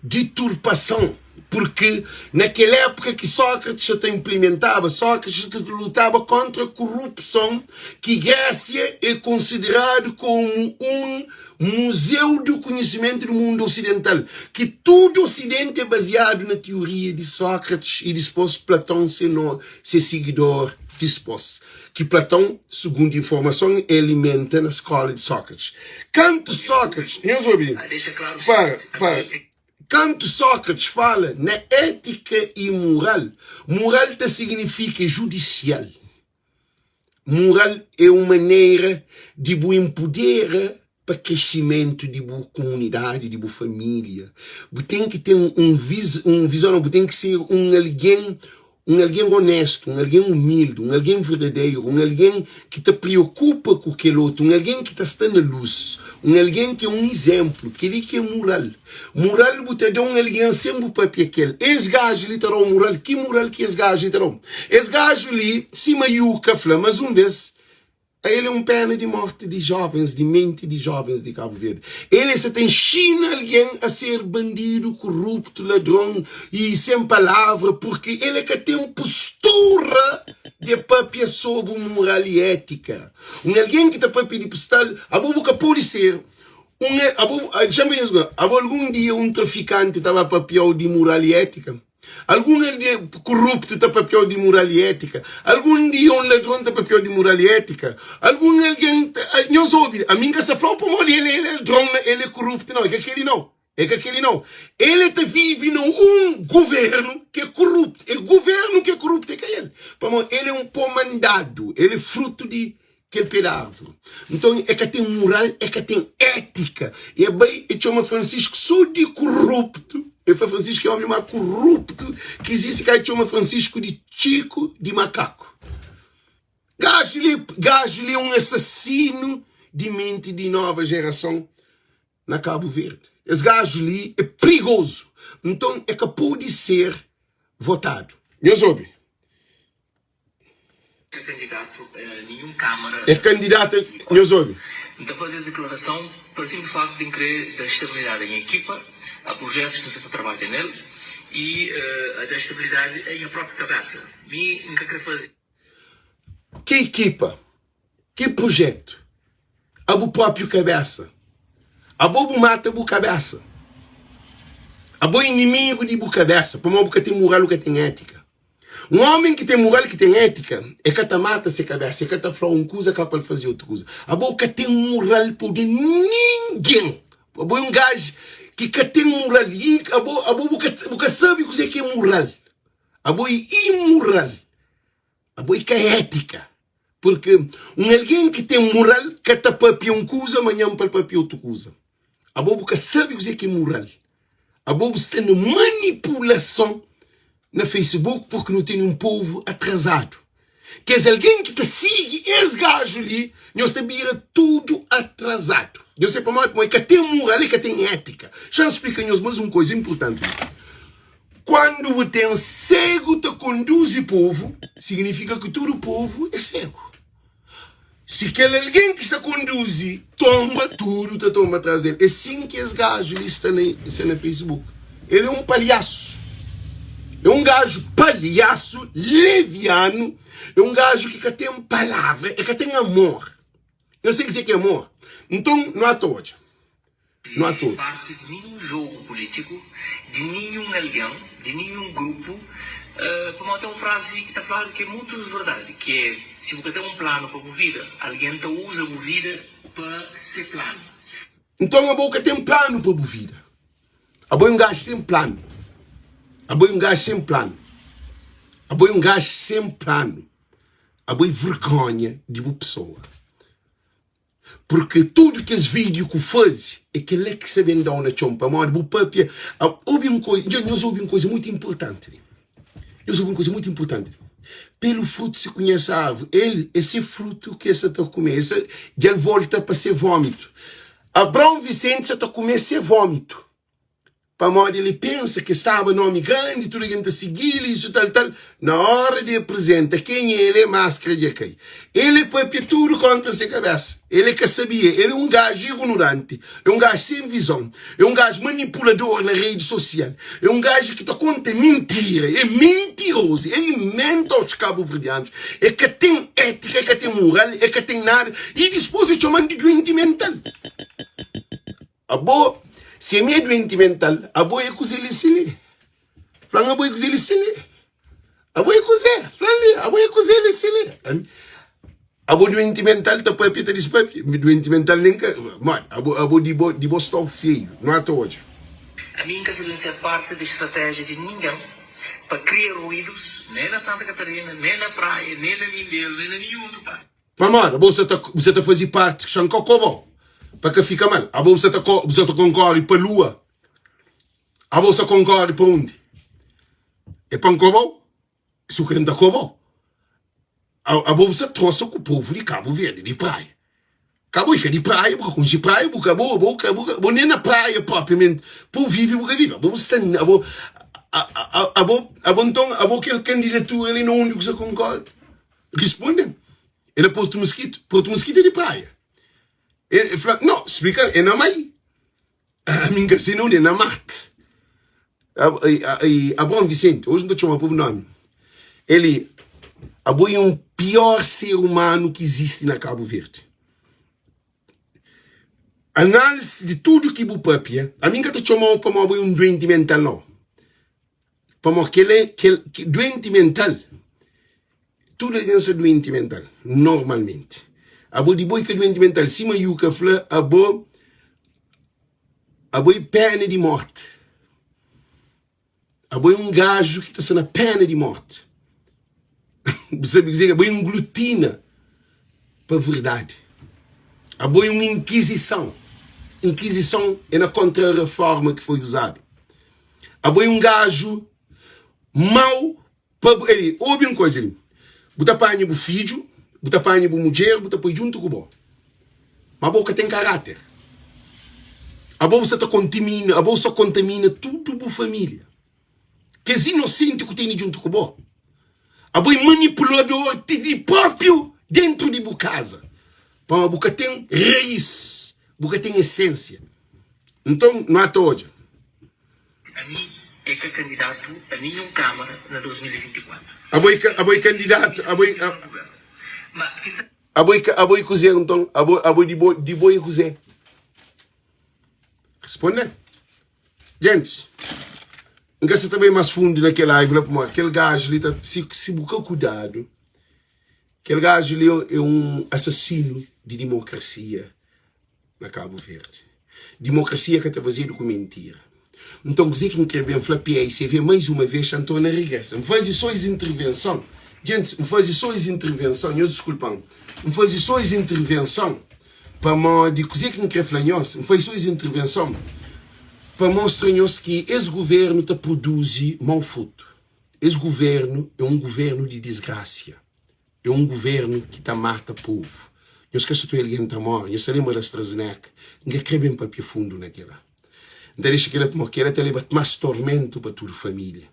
diturpason, purki na kel épuka ki Sókrates sa ta inplimentaba, Sókrates sa ta lutaba kóntra korupson ki Grésia é konsideradu komu un muzeu di konhisimentu di mundu osidental, ki tudu Osidenti é baziadu na tioria di Sókrates i dispôs Platon se sigidor dispôs. Ki Platão, sugundu informason, e alimenta na skóla di Sókrates. Kantu Sókrates, nhos obi, para, para, kantu Sókrates fala na étika i mural, mural ta signifika judisial. Mural é un manera di bu inpudera pa kresimentu di bu kumunidadi, di bu família. Bu ten ki ten un un vizon, bu ten ki ser un algen, un algen onéstu, un algen umildi, un algen verdaderu, un algen ki ta preokupa ku kel otu, un algen ki ta sta na lus, un algen ki é un izénplu. Kel-li ki é mural. Mural bu ta da un algen sen bu papia ku el. Es gaju li ta da-u mural. Ki mural ki es gaju li ta da-u? Es gaju li, sima Yuka fla más un bês, El é un pena di morti di jovens, di menti di jovens di Kabu Verdi. El é sa ta inxina algen a ser bandidu, kuruptu, ladron y sen palavra, purki el é ka ten postura de papia sobri mural y étika. Un algen ki ta papia di postal, abo bu ka pode ser un, abo, xa-m fla nhos, abo algun dia un trafikanti ta ba papia-u di mural y étika? Algun algen koruptu ta papia-u di mural i étika? Algun dia un ladron ta papia-u di mural i étika? Algun algen ta. Nhos obi, ami N ka sta fla-u pamodi el é ladron, el é koruptu, nau. É ka kel-li nau. É ka kel-li nau. El é ta vive na un govérnu ki é koruptu. É govérnu ki é koruptu, é ka el. Pamodi el é un pó mandadu, el é frutu di kel pé di árvore. Nton, e ka ten mural, e ka ten étika. E bai, e txoma Francisco sô di kuruptu. E fla Francisco é ómi más kuruptu ki izisti. Ka e txoma Francisco di Txiku di makaku. Gaju li, gaju li é un asasinu di menti di nova jerason na Kabu Verdi. Es gaju li é prigozu. Nton, e ka pode ser votadu. Nhos obi. É kandidatu a ninhun kámara. É kandidatu a. Nhos obi. N ta faze es diklarason pa sinplis faktu di N kre da stabilidadi a nha ekipa, a prujetus ki N sa ta trabadja nel i a da stabilidadi a nha propi kabesa. Mi N ka kre faze. Ki ekipa? Ki prujetu? A bu propiu kabesa. Abo bu mata bu kabesa. Abo é inimigu di bu kabesa pamodi bu ka ten mural, bu ka ten étika. Un ómi ki ten mural, ki ten étika, e ka ta mata se kabésa, e ka ta fla un kuza ka pa el faze otu kuza. Abo ka ten mural pa odia ningen. Abo é un gaju ki ka ten mural. I abo, abo bu ka, bu ka sabe kuzê ki é mural. Abo é imoral. Abo é ka étika. Purki un algen ki ten mural ka ta pâpia un kuza, manhan pa el pâpia otu kuza. Abo bu ka sabe kuzê ki é mural. Abo bu sta na manipulason na Facebook purki nu tene un povu atrazadu. Kes algen ki ta sigi es gaju li, nhos ta bira tudu atrazadu. Nhos sabe pamodi? Pamodi ka ten mural i ka ten étika. Xa N splika nhos más un kuza inpurtanti li. Kuandu bu ten segu ta konduzi povu, signifika ki tudu povu é segu. Si kel algen ki sta konduzi tonba, tudu ta tonba tras del. É sin ki es gaju li sta na, sta na Facebook. El é un palhasu. É un gaju palhasu, levianu, é un gaju ki ka ten palavra, el ka ten amor. Eu sei kuzê ki é amor. Nton, nu ata odja. Nu ata odja. Parti di ninhun jogu pulítiku, di ninhun algen, di ninhun grupu. Pamodi ten un frazi ki ta fladu ki é mutu verdadi, ki é, si bu ka ten un planu pa bu vida, algen ta uza bu vida pa se planu. Nton abo ka ten planu pa bu vida. Abo é un gaju sen planu. Abo é un gaju sen planu. Abo é un gaju sen planu. Abo é vergonha di bu pesoa. Porque tudo kes vídeo ku faze é kel-la ki sa ben da-u na txon. Pamodi bu papia. Obi un koisa, nhos obi un koisa muito importante li. Nhos obi un kuza mutu inpurtanti. Pelu frutu se kunhese arvuri. El é se frutu ki el sa ta kume. El sa, dja el volta pa se vómitu. Abraon Vicente sa ta kume se vómitu. Pamodi el pensa ki staba nomi grandi, tudu algen ta sigi-l, isu tal tal. Na óra di aprizenta kenha el é, maskra dja kai. El é papia tudu kóntra se kabésa. El é ka sabia. El é un gaju ignoranti, é un gaju sen vizon, é un gaju manipulador na redi sosial, é un gaju ki ta konta mintira, é mintirozu, el menti aos kabuverdianus, el ka ten étika, el ka ten mural, el ka ten nada i dispôs el txoma-m di duenti mental. Abo, si mi é duenti mental, abo é kuzê li si li? Fla-m abo é kuzê li si li? Abo é kuzê? Fla-m li, abo é kuzê li si li? Abo duenti mental ta papia ta dispapia? Mi duenti mental nen ka. Modi? Abo, abo di bo, di bo sta feiu, no ata odja. Ami N ka sa ben ser parti di stratéjia di ningen pa kria ruídus, nen na Santa Catarina, nen na Praia, nen na Mindelo, nen na ninhun otu parti. Pamodi abo sa ta bu sa ta fazi parti xa nka kobau pa ka fika mal abo bu sa ta bu sa ta konkori pa lua abo sa konkori pa undi e pa nkobau su kre nta kobau abo bu sa trosa ku povu di Kabu Verdi di praia ka bo i ka di praia bu ka konxi praia bu ka bo bo ka bo nen na praia propriamenti pa bu vivi bu ka vivi abo bu sta abo abo abo nton abo kel kandidatura li na undi ku sa konkori. Risponde-m, É na Portu Muskitu. Portu Muskitu é di praia. El fla, No, splika-m, é na mai. Ami N ka se na undi, é na Marte. Abraon Vicente, oji N ta txoma pa bu nomi. Eli, abo é un pior ser umanu ki izisti na Kabu Verdi. Analisi di tudu ki bu papia, ami N ka ta txoma-u pamodi abo é un duenti mental, nau. Pamodi kel é kel duenti mental, tudu algen sta duenti mental, normalmenti. Abo di bo é ka duenti mental, sima Yuka fla, abo abo é pena di morti. Abo é un gaju ki ta sta na pena di morti. Bu sabe kuzê? Abo é un glutina pa verdadi. Abo é un inkizison. Inkizison é na kontra-reforma ki foi uzadu. Abo é un gaju mau pa bu. Ei, obi un koza li. Bu ta panha bu fidju, bu ta panha bu mudjer, bu ta poi djuntu ku bo. Ma bo ka ten karáter. Abo bu sa ta kontamina, abo bu sa kontamina tudu bu família. Kes inosenti ku tene djuntu ku bo. Abo é manipulador ti di própriu dentru di bu kaza. Pamodi bu ka ten rais, bu ka ten esensia. Nton, nu ata odja. Ami é ka kandidatu a ninhun kámara na 2024. Abo é ka, abo é kandidatu, abo é, abo é ka, abo é kuzê nton? Abo, abo di bo, di bo é kuzê? Responde. Gentis, N ka sa ta bai más fundu na kel live la pamodi kel gaju li ta, si, si bu ka kudadu, kel gaju li é un asasinu di dimokrasia. na Kabu Verdi. Dimokrasia ka ta fazedu ku mentira. Nton, kuzê ki N krê ben fla PAICV mais uma vez xa N torna regresa. N faze sô es intervenson, djentis, N faze sô es intervenson, nhos diskulpa-m, N faze sô es intervenson pamodi kuzê ki N krê fla nhos, N faze sô es intervenson pa mostra nhos ki es guvernu ta produzi mau frutu. Es guvernu é un guvernu di disgrasia. É un guvernu ki ta mata povu. Nhos ka sta ta oia algen ta móre. Nhos ta lenbra di AstraZeneca? N ka krê ben papia fundu na kel-la. N ta dexa kel-la pamodi kel-la ta leba más tormentu pa tudu família.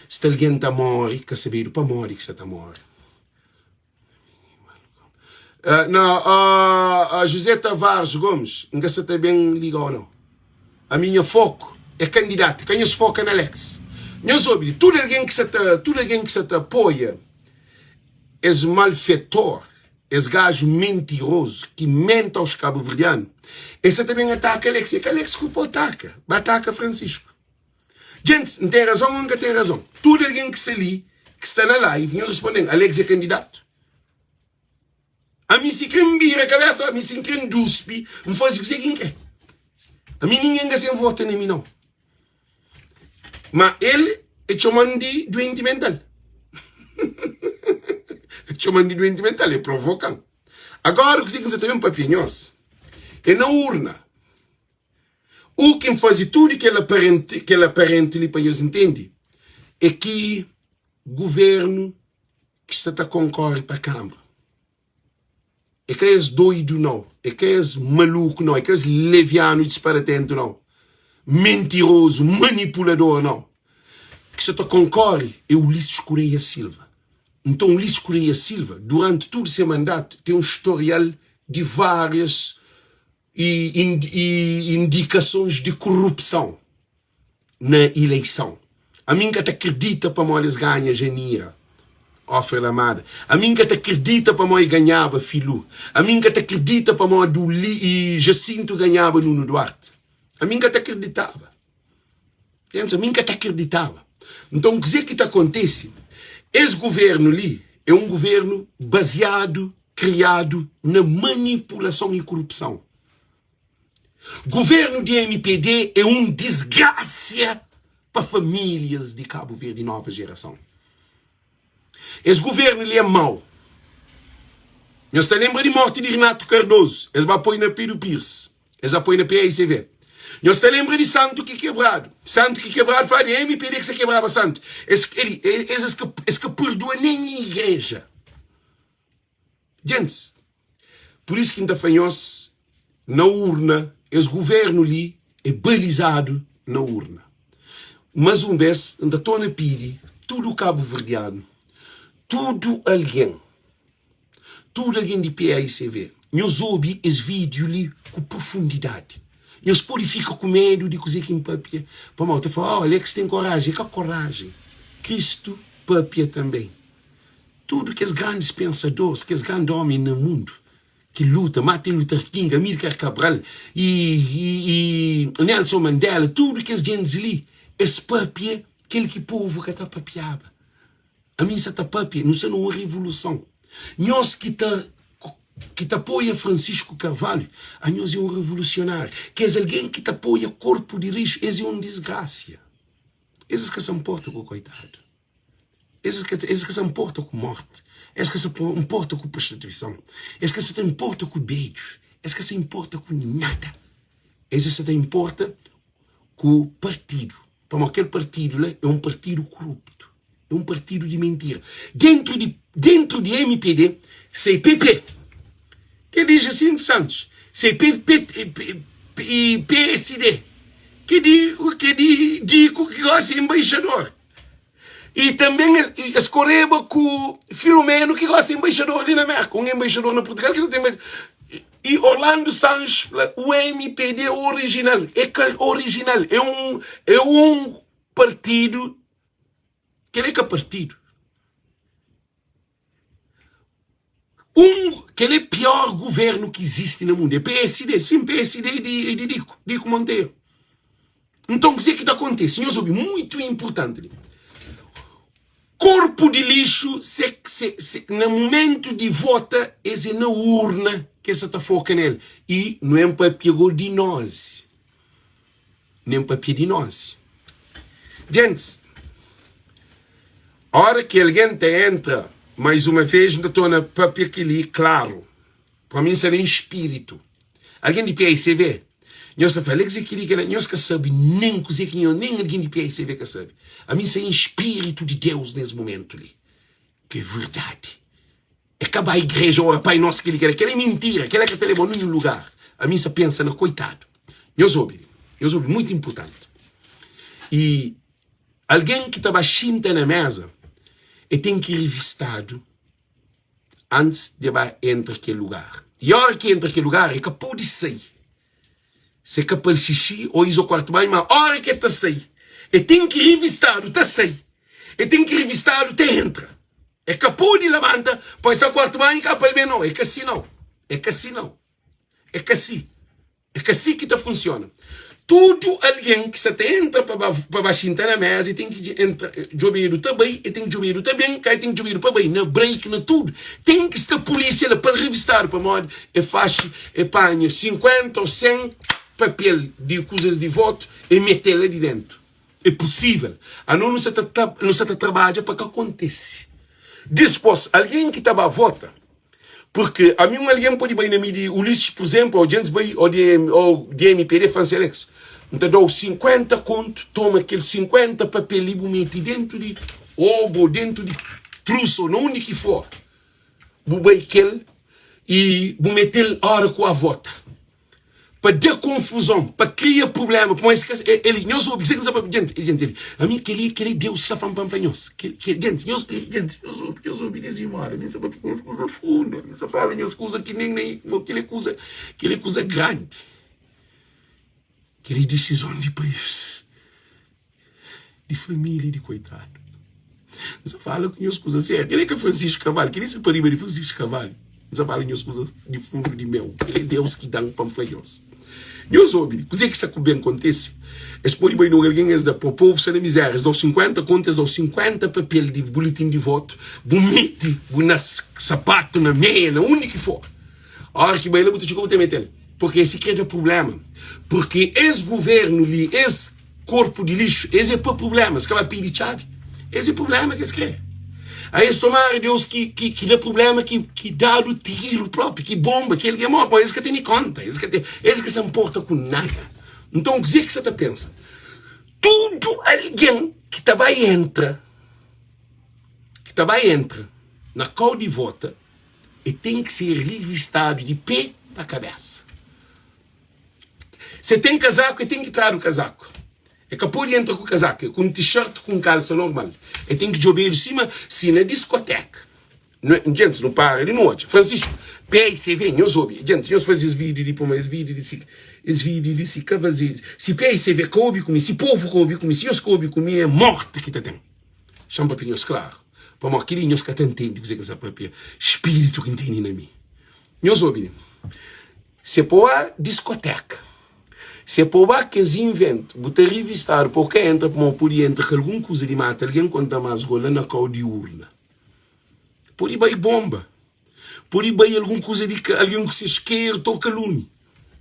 Sta algen ta móre, ka sabedu pamodi ki sta ta móre. Na, José Tavares Gomes, N ka sta ta ben liga-u nau. Ami nha foku é kandidatu, ka nhos foka na Alex. Nhos obi li, tudu algen ki sta ta, tudu algen ki sta ta apoia es malfetor, es gaju mentirozu ki menti aos kabuverdianu, es sa ta ben ataka Alex. É ka Alex ku po ataka, ba ataka Francisco. Djentis, N ten razon o N ka ten razon? Tudu algen ki sta li, ki sta na live, nhos responde-m, Alex é kandidatu? Ami si kre N bira kabesa, ami si N kre N duspi, N faze kuzê ki N kre. Ami ningen ka sen vota na mi nau. Ma el e txoma-m di duenti mental. E txoma-m di duenti mental, e provoka-m. Agora kuzê ki N sa ta ben papia nhos é na urna. U ki N faze tudu kel aparenti, kel aparenti li pa nhos ntende é ki. Governu ki sta ta konkore pa Kanbra. É ka es doidu nau, é ka es maluku nau, é ka es levianu i disparatentu nau, mentirozu, manipulador nau. Ki sa ta konkore é Ulisses Correia Silva. Nton Ulisses Correia Silva, duranti tudu se mandatu, ten un storial di várias indikasons di korupson. na ileison. Ami N ka ta kridita pamodi es ganha Janira Ofre Lamada. Ami N ka ta kridita pamodi e ganhaba Filu. Ami N ka ta kridita pamodi Uli Jacinto ganhaba Nuno Duarte. Ami N ka ta kriditaba. Pensa, ami N ka ta kriditaba. Nton, kuzê ki ta kontise? Es guvernu li é un guvernu baziadu, kriadu na manipulason i korupson. Governo di mpd é um disgracia pa familias di Cabo Verde nova geração. Es governo li é mau. Nhos ta lembra di morte di Renato Cardoso? Es ba poi na Pedro Pires. Es ba poi na PAICV. Nhos ta lembra di Santo ki kebradu? Santo ki kebradu fala di mpd ki sa kebraba Santo. Es, es, es, es ka perdua nem igreja. Djentis, pur isu ki N ta fla nhos, na urna, es guvernu li é balizadu na urna. Mas un bes, N ta torna pidi tudu kabuverdianu, tudu algen, tudu algen di PAICV, nhos obi es vídiu li ku profundidadi. Nhos pode fika ku medu di kuzê ki N pâpia, pamodi ta fla, Oh, Alex ten koraji. É ka koraji. Kristu pâpia tanbê. Tudu kes grandis pensadores, kes grandi omi na mundu ki luta, Martin Luther King, Amilcar Cabral i, i, i Nelson Mandela, tudu kes gentis li, es papia kel ki povu ka ta papiaba. Ami N sa ta papia, nu sta na un revoluson. Nhos ki ta ki ta apoia Francisco Carvalho, anhos é un revolusionáriu. Kes algen ki ta apoia korpu di rixu, es é un disgrasia. Es es ka sa nporta ku koitadu. Es ka, es ka sa nporta ku morti, es ka sa nporta ku prostituison, es ka sa ta nporta ku bedju, es ka sa nporta ku nada. Es sa ta nporta ku partidu, pamodi kel partidu la é un partidu koruptu, é un partidu di mintira. Dentru di, dentru di MPD, sai PP, ke di Jacinto Santos, sai PP i PSD, ke di, ke di Dico ki gosi é embaixador. I tanben es koreba ku Filomeno ki gosi é embaixador li na Merka, un embaixador na Portugal ki na ten i Orlando Sanches fla o MPD é original, é ka original, é un é un partidu, kel é ka partidu. Un kel é pior governo ki izisti na mundu é PSD, sim PSD é di, é di Dico, Dico Monteiro. Nton kuzê ki ta kontise? Nhos obi, muitu inpurtanti li. Korpu di lixu se, se, se, na mumentu di vota es é na urna ki es sa ta foka nel. I nu en papia go di nozi. Nen papia di nozi. Gentis, ora ki algen ta entra, mais uma vez N ta torna papia kel-li klaru. Pa mi N sta na em spiritu. Algen di PAICV, nhos ta fla, Alex é keli kela, nhos ka sabe nen kuze ki nhos, nen algen di PAICV ka sabe. Ami N sta em spiritu di Deus nes mumentu li, ki é verdadi. É ka ba igreja ora Pai Nosso keli kela, kela é mintira, kela ka ta leba ninhun lugar. Ami N sta pensa na koitadu. Nhos obi, nhos obi, muitu inpurtanti. I algen ki ta ba xinta na meza, e ten ki rivistadu. antis di e ba entra kel lugar. I óra ki e entra kel lugar, e ka pode sai. Se ka pa-l xixi ô iza kuartu banhu, ma óra ki e ta sai, e ten ki rivistadu ta sai, e ten ki rivistadu ta entra. E ka pode labanta pa isa kuartu banhu ka pa-l ben, nau. E ka si nau. E ka si nau. E ka si. É ka si ki ta funsiona. Tudu algen ki sa ta entra pa ba pa ba xinta na meza, e ten ki entra djobedu ta bai, e ten ki djobedu ta ben, ka e ten ki djobedu pa bai na break na tudu. Ten ki sta pulisia la pa rivistadu pamodi e faxi e panha 50 ou 100 papel di kuzas di votu e mete la di dentu. É pusivel. Ano nu sa ta nu sa ta trabadja pa ka kontese. Dispos algen ki ta ba vota Purki ami un algen pode bai na mi di Ulisses, pur izenplu, ô djentis bai, ô di ô di MPD fla-m si, Alex, N ta da-u 50 kontu, toma kel 50 papel li bu mete dentu di. obu ô dentu di trusa ô na undi ki for, bu bai kel i bu mete-l ora ku a vota. Pa da konfuzon, pa kria prubléma, pamodi es ka, el, nhos obi, kuzê ki N sta papia, djenti, djenti, el, ami, kel-li, kel-li é Deus ki sta fla-m pa N fla nhos, kel, kel, djenti, nhos, djenti, nhos obi, nhos obi dizimóla, mi N sta papia ku nhos kuza fundu, mi N sta fala nhos kuza ki nen, nen, kel-li é kuza, kel-li é kuza grandi, kel-li é disizon di país. Di família di koitadu. N sa fala ku nhos kuza sériu. Kel-li é ka Francisco Carvalho, kel-li sta pa riba di Francisco Carvalho. N sa fala nhos kuza di fundu di meu. Kel-li é Deus ki da-m pa N fla nhos. Nhos obi li, kuzê ki sta ku ben kontise? Es pode bai na un algen, es da pa povu sta na mizéria, es da-u 50 kontu, es da-u 50 papel di bulitin di votu, bu mete bu na sapatu, na meia, na undi ki for. Óra ki bai la, bu ta txiga bu ta mete-l. Purkê si krê da prubléma. Purkê es guvernu li, es. Korpu di lixu, es é pa prubléma, es ka ba pidi txabi, es é prubléma ki es krê. A es tomara Deus ki, ki, ki da prubléma, ki, ki dadu tiru propi, ki bomba, ki algen morre, pamodi es ka tene konta, es ka ten, es ka sa nporta ku nada. Nton, kuzê ki sa ta pensa? Tudu algen ki ta bai entra, ki ta bai entra na kau di vota, e ten ki ser rivistadu di pé pa kabesa. Se ten kazaku, e ten ki tradu kazaku. E ka pode entra ku kazaku, e ku un t-shirt ku un kalsa normal. E ten ki djobedu sima si na diskoteka. Djentis, nu para li nu odja. Francisco, PICV, nhos obi. Djentis, nhos faze es vídiu di poma, es vídiu di si, es vídiu di si, ka faze. Si PICV ka obi ku mi, si povu ka obi ku mi, si nhos ka obi ku mi, é morti ki ta ten. Xa-m papia nhos klaru, pamodi kel-li nhos ka ta ntende kuzê ki N sta papia. Spiritu ki N tene na mi. Nhos obi li. Se po ba diskoteka, se po ba kes inventu, bu ta rivistadu pa bu ka entra pamodi pudi entra ku algun kuza di mata algen konta mas go la na kau di urna. Pudi bai bomba, pudi bai algun kuza di algen ku se iskeru toka lumi.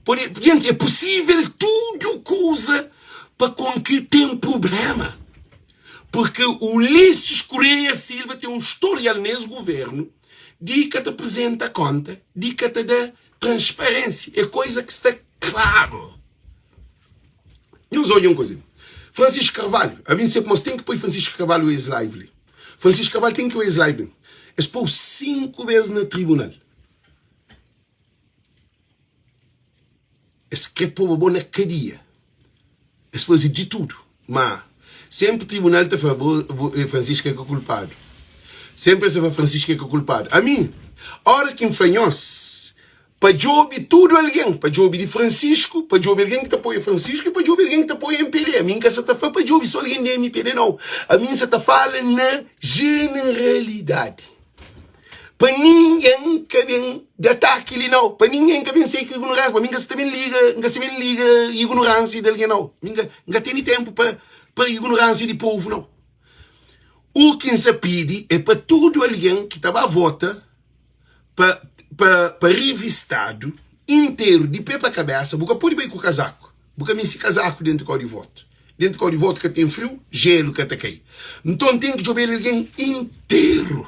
Pudi, jenti, é pusivel tudu kuza pa kon ki ten prublema. Purki Ulisses Correia Silva ten un storial nes guvernu di ka ta prizenta konta, di ka ta da Transparência é coisa ki sta claro. Nhos odja un coisa li. Francisco Carvalho, a mim sempre, mas tem que poi Francisco Carvalho es live li. Francisco Carvalho tem que poi es live li. Es pôu 5 vezes na tribunal. Es kre pôba bo na cadia. Es faze di tudo, ma sempre tribunal ta fla bo, bo Francisco é ka kulpadu. Sempre es ta fla Francisco é ka kulpadu. Ami, ora ki N fla nhos pa djobe tudu algen, pa djobe di Francisco, pa djobe algen ki ta apoia Francisco i pa djobe algen ki ta apoia MPD. Ami N ka sa ta fla pa djobe so algen di MPD, nau. Ami N sa ta fala na jeneralidadi. Pa ningen ka ben di ataki li nau. Pa ningen ka ben sai ku ignoransia. Pa mi N ka sa ta ben liga, N ka sa ben liga ignoransia di algen nau. Mi N ka, N ka tene tenpu pa, pa ignoransia di povu nau. U ki N sa pidi é pa tudu algen ki ta ba vota pa, pa, pa rivistadu interu di pe pa kabesa. Bu ka pode bai ku kazaku. Bu ka meste kazaku dentu kau di votu. Dentu kau di votu ka ten friu, jelu ka ta kai. Nton ten ki djobe-l algen interu.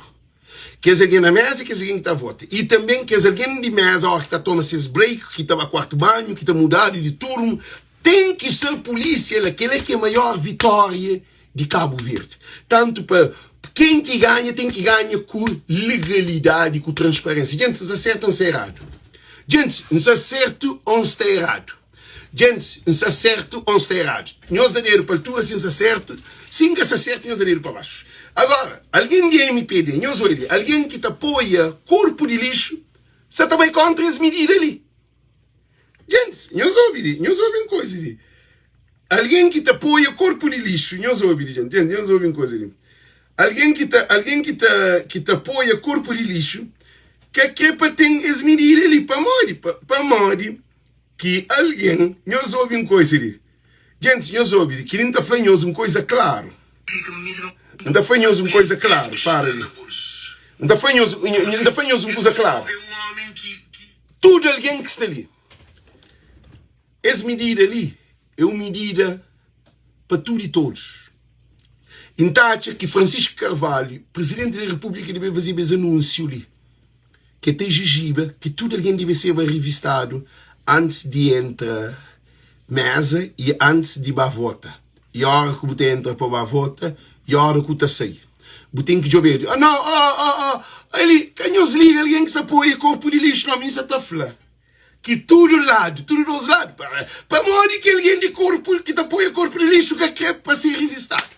Kes algen na meza i kes algen ki ta vota. I tanben kes algen di meza óras ki ta toma ses break, ki ta ba kuartu banhu, ki ta mudadu di turmu, ten ki ser pulísia la. Kel-la ki é maior vitória di Kabu Verdi. Tantu pa ken ki ganha, ten ki ganha ku legalidadi, ku transparénsia. Djentis, N sta sertu ô N sta eradu? Djentis, N sta sertu ô N sta eradu? Djentis, N sta sertu ô N sta eradu? Nhos da dedu pa altura si N sta sertu, si N ka sta sertu nhos da dedu pa baxu. Agora, algen di MPD, nhos oi li, algen ki ta apoia korpu di lixu sa ta bai kontra es midida li. Djentis, nhos obi li, nhos obi un koza li. Algen ki ta apoia korpu di lixu, nhos obi li, djenti, nhos obi un koza li. Algen ki ta, algen ki ta, ki ta apoia korpu di lixu ka kre pa ten es midida li. Pamodi? Pamodi Ki algen, nhos obi un koisa li. Gentis, nhos obi li. Kili N ta fla nhos un koisa klaru. N ta fla nhos un koisa klaru. Para li. N ta fla nhos, N ta fla nhos un kuza klaru. Tudu algen ki sta li, es midida li é un midida pa tudu i todos. I N ta atxa ki Francisco Carvalho, Presidenti di Repúblika, debe fazeba es anúnsiu li. Ke ta ijijiba ki tudu algen debe serba rivistadu antis di entra meza i antis di ba vota, i ora ku bu ta entra pa ba vota i ora ku ta sai. Bu ten ki djobedu. Ah, no, oh, oh, oh, ali, ka nhos liga algen ki sa poi korpu di lixu, no, mi sa ta fla ki tudu ladu, tudu dos ladu, pamodi ki algen di korpu ki ta poi korpu di lixu ka kre pa ser rivistadu?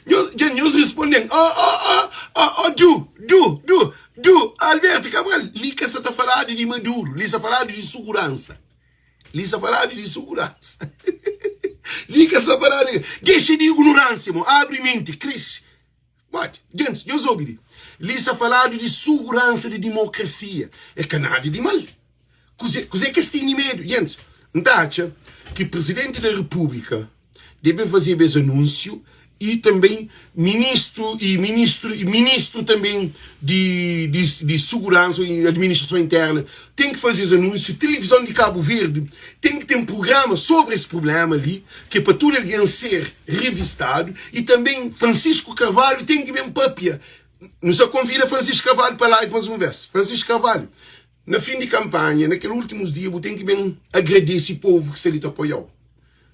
Nhos, dja nhos responden, oh, oh, oh, oh, oh, du, du, du, du, Alberto Cabral, li ka sa ta faladu di Maduro, li sa faladu di suguransa. Li sa faladu di suguransa. Li ka sa faladu di... Dexa di ignorânsia, mo. Abri menti, cresce. Bode, gentis, nhos obi li. Li sa faladu di suguransa di dimokrasia. É ka nada di mal. Kuze, kuze ki es tene medu? Gentis, N ta atxa ki Presidenti da Repúblika debe fazeba es anúnsiu y tanben ministru y ministru y ministru tanben di di di suguransa y administrason interna ten ki faze es anúnsiu. Tilivizon di Kabu Verdi ten ki ten prugrama sobri es prublema li ki é pa tudu algen ser revistadu y tanben Francisco Carvalho ten ki ben papia. Nu sa konvida Francisco Carvalho pa live mas un vez. Francisco Carvalho, Na fin di kanpanha, na kel últimus dia, bu ten ki ben agradese povu ki sta li ta apoia-u.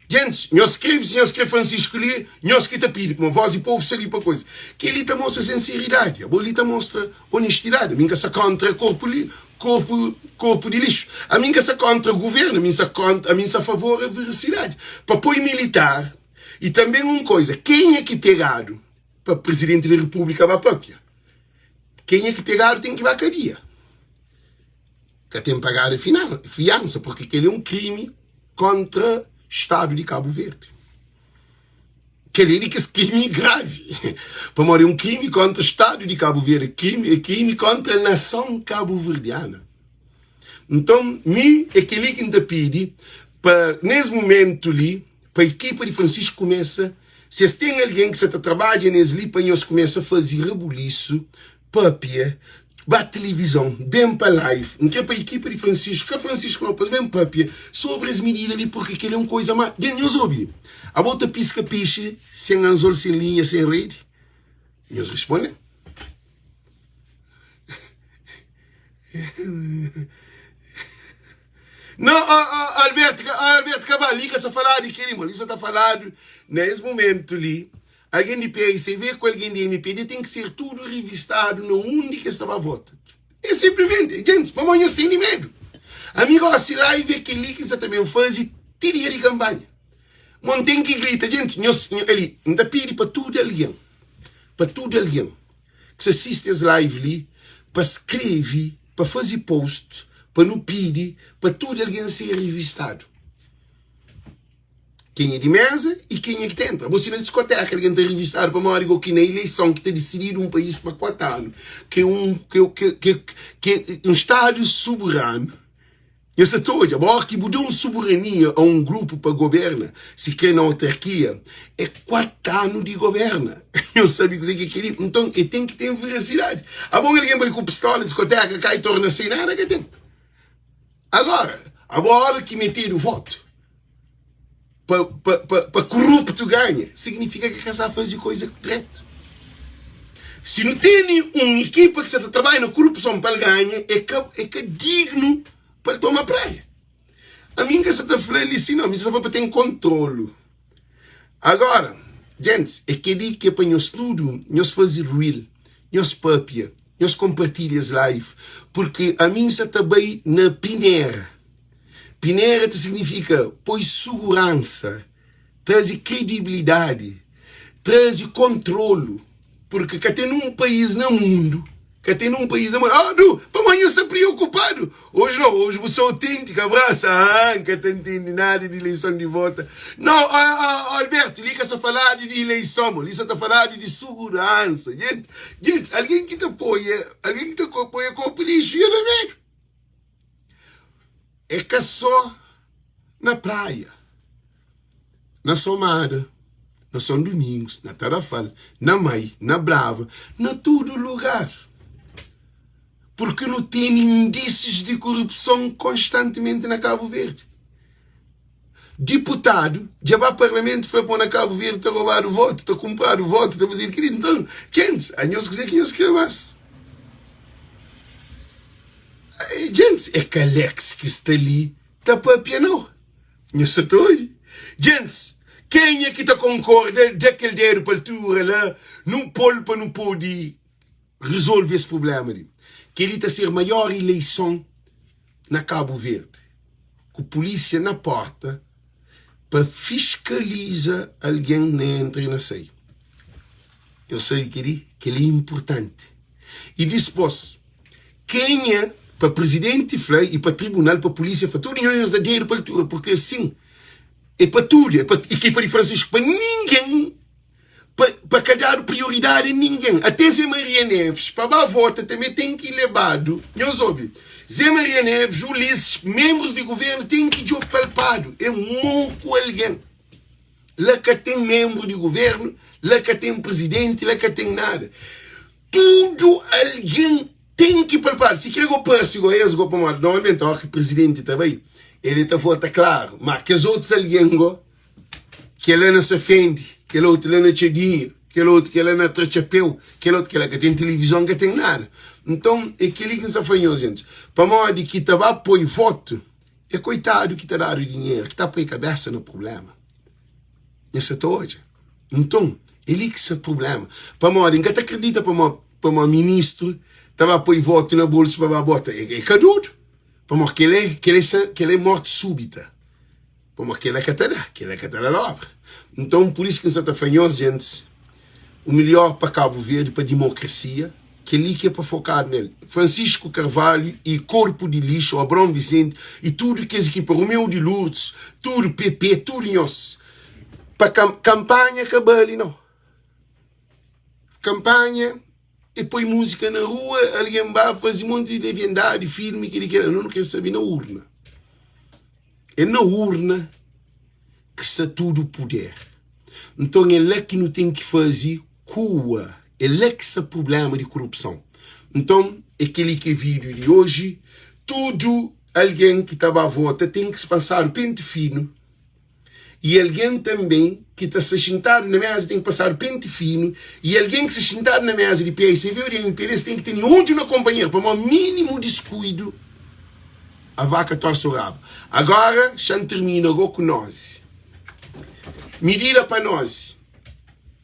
Gentis, nhos skrebe si nhos kre Francisco li, nhos ki ta pidi, pamodi vós di povu sta li pa koisa. Kel-li ta mostra sinseridadi, abo li ta mostra onestidadi. Ami N ka sta kóntra korpu li, korpu, korpu di lixu. Ami N ka sta kóntra govérnu, ami N sta kóntra, ami N sta favor a verasidadi. Pa poi militar, i tanben un koisa, kenha ki pegadu pa Prizidenti di Repúblika ba papia? Kenha ki pegadu ten ki ba kadia. Ka ten pagadu fiansa, porque kel é un krimi kontra Stadu di Kabu Verdi. Kel é di kes krimi gravi, pamodi é un krimi kontra Stadu di Kabu Verdi, krimi, é krimi kontra nason kabuverdiana. Nton, mi é kel-li ki N ta pidi pa nes mumentu li, pa ekipa di Francisco kumesa, si es ten algen ki sa ta trabadja nes li, pa nhos kumesa faze rebulisu, papia, ba tilivizon, ben pa live. N kre pa ekipa di Francisco, ka Francisco no, pa es ben papia sobri es midida li, purki kel-li é un koiza má. Dja nhos obi? Abo ta piska pexi sen anzol, sen linha, sen redi? Nhos responde. Não, oh, oh, Alberto, oh, Alberto Cabral, li ka sa faladu di kel-li, li sa ta faladu na es momentu li, algen di PICV ku algen di MPD ten ki ser tudu rivistadu na undi ki es ta ba vota. É simplesmente, gentis, pamodi nhos tene medu. Ami gosi live é kel-li ki N sa ta ben faze ti dia di kanpanha. Mo N ten ki grita, gentis, nhos, ali, N ta pidi pa tudu algen, pa tudu algen ki sa sisti es live li, pa skreve, pa faze post, pa nu pidi pa tudu algen ser revistadu. Kenha di meza i kenha ki ta entra. Bo si na diskoteka algen ta revistadu pamodi go ki na ileison ki ta disididu un país pa 4 anu, ki un ki ki ki un stadu soberanu. Nha sa ta odja, ba ki bu da un soberania a un grupu pa goberna, si kre na autarkia, é 4 anu di goberna. Nhos sabe kuzê ki é kel-li? Nton, e ten ki ten verasidadi. Abo un algen bai ku pistola, diskoteka, kai, torna sai, nada ka ten. Agora, abo ora ki metedu votu pa, pa, pa, pa koruptu ganha, signifika ki ka sa faze koiza dretu. Si nu tene un ekipa ki sa ta trabadja na korupson pa el ganha, é ka, é ka dignu pa el toma praia. Ami N ka sa ta fla li si no, mi sa ta fla pa ten kontrolu. Agora, gentis, é kel-li ki é pa nhos tudu, nhos faze reel, nhos papia, nhos konpartilha es live, purki ami N sa ta bai na pinera. Pinera ta signifika poi suguransa, traze kredibilidadi, traze kontrolu, purki ka ten un país na mundu, ka ten un país na mundu, ah du, pamodi nhos sta priokupadu? Oji no, oji bu sta autêntiku, abrasa, ah, N ka ta ntende nada di ileison di vota. No, ah, ah, Alberto, li ka sta faladu di ileison, mo, li sta ta faladu di suguransa. Jenti, jenti, algen ki ta poi, algen ki ta poi kopu lixu, e na medu. É ka só na Praia, na Somada, na São Domingos, na Tarrafal, na Mai, na Brava, na tudu lugar. Porque nu tene indícios de corrupção constantemente na Cabo Verde. Diputadu dja ba parlamentu fla po na Cabo Verde ta robadu votu, ta kunpradu votu, ta fazedu kili. Nton, gentis, anhos kuzê ki nhos kre mas? Gentis, é ka Alex ki sta li ta papia nau. Nhos sa ta obi? Gentis, Kenha ki ta konkorda da kel dedu pa altura la, nu pol pa nu podi rizolve es prublema li. Keli ta ser maior ileison na Kabu Verdi, ku pulisia na porta pa fiskaliza algen na entra i na sai. Nhos sabe keli? Keli é inpurtanti. I dispos, kenha pa prizidenti fla i pa tribunal, pa pulisia fla, tudu nhos nhos da dedu pa altura, purki asin é pa tudu, é pa ekipa di Francisco, pa ningen, pa, pa ka dadu prioridadi a ningen. Até Zé Maria Neves, pa ba vota tanbe ten ki lebadu. Nhos obi, Zé Maria Neves, Ulisses, menbrus di guvernu ten ki djo palpadu, é moku algen. La ka ten menbru di guvernu, la ka ten prizidenti, la ka ten nada. Tudu algen ten ki palpadu. Si kre go parse go es go pamodi normalmenti ora ki prizidenti ta bai el ta vota klaru, ma kes otus algen go kel la na safendi, kel otu la na txadinha, kel otu kel la na tra txapeu, kel otu kel la ka ten tilivizon, ka ten nada. Nton é keli ki N sta fla nhos gentis, pamodi ki ta ba poi votu É koitadu ki ta dadu dinheru, ki ta poi kabésa na prubléma. Nha sa ta odja. Nton, é li ki sta prubléma. Pamodi, N ka ta kridita pamodi pamodi ministru ta ba poi votu na bolsu pa ba bota. É ka dodu. Pamodi kel é, kel é sa, kel é morti súbita. Pamodi kel-la ka ta da, kel-la ka ta da dobra. Nton, pur isu ki N sa ta fla nhos, gentis, u melhor pa Kabu Verdi, pa dimokrasia, kel-li ki é pa fokadu nel. Francisco Carvalho y korpu di lixu, Abraão Vicente y tudu kes ekipa, Romeu di Lourdes, tudu PP, tudu nhos, pa kanpanha ka bali nau. Kanpanha é poi múzika na rua, algen ba faze monti di leviandadi, filmi, kel-li, kel-la. Nu krê sabe na urna. É na urna ki sta tudu puder. Nton é la ki nu ten ki faze kua. É la ki sta prubléma di korupson. Nton é kel-li ki é vídiu di oji. Tudu algen ki ta ba vota ten ki pasadu penti finu i algen tanbê ki ta sta xintadu na méza ten ki pasadu penti finu i algen ki sta xintadu na méza di PICV ô di MPD es ten ki tene odju na konpanheru pamodi mínimu diskuidu A vaca torce o rabo. Agora xa-m termina go ku nozi. Midida pa nozi.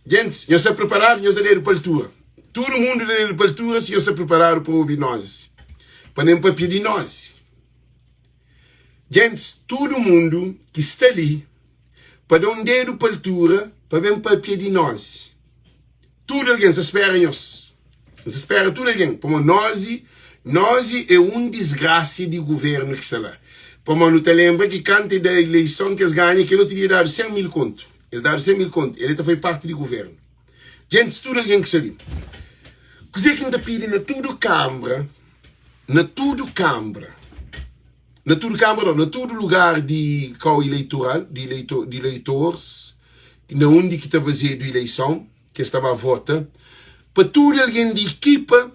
Gentis, nhos sta preparadu? Nhos da dedu pa altura. Tudu mundu da dedu pa altura si nhos sta preparadu pa obi nozi. Pa nen papia di nozi. Gentis, tudu mundu ki sta li pa da un dedu pa altura pa ben papia di nozi. Tudu algen sa spera nhos. N sa spera tudu algen. Pamodi nozi, nozi é un disgrasia di guvernu ki sta la. Pamodi nu ta lenbra ki kantu é da ileison ki es ganha, kel otu dia dadu 100 mil kontu. Es dadu 100 mil kontu. El ta fai parti di guvernu. Gentis, tudu algen ki sta li. Kuzê ki N ta pidi na tudu kanbra, na tudu kanbra, na tudu kanbra nau, na tudu lugar di kau ileitoral, di ileito, di ileitores, na undi ki ta fazedu ileison, ki es ta ba vota, pa tudu algen di ekipa,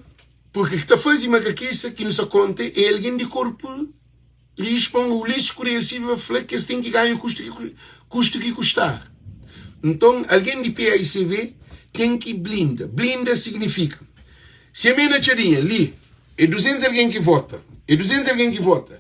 purki ki ta faze makakisa ki nu sa konta é algen di korpu rixu, pa Ulisses Correia Silva fla ki es ten ki ganha kustu ki kustu ki kustar. Nton, algen di PAICV ten ki blinda. Blinda signifika, si ami na Txadinha li, É 200 algen ki vota. É 200 algen ki vota.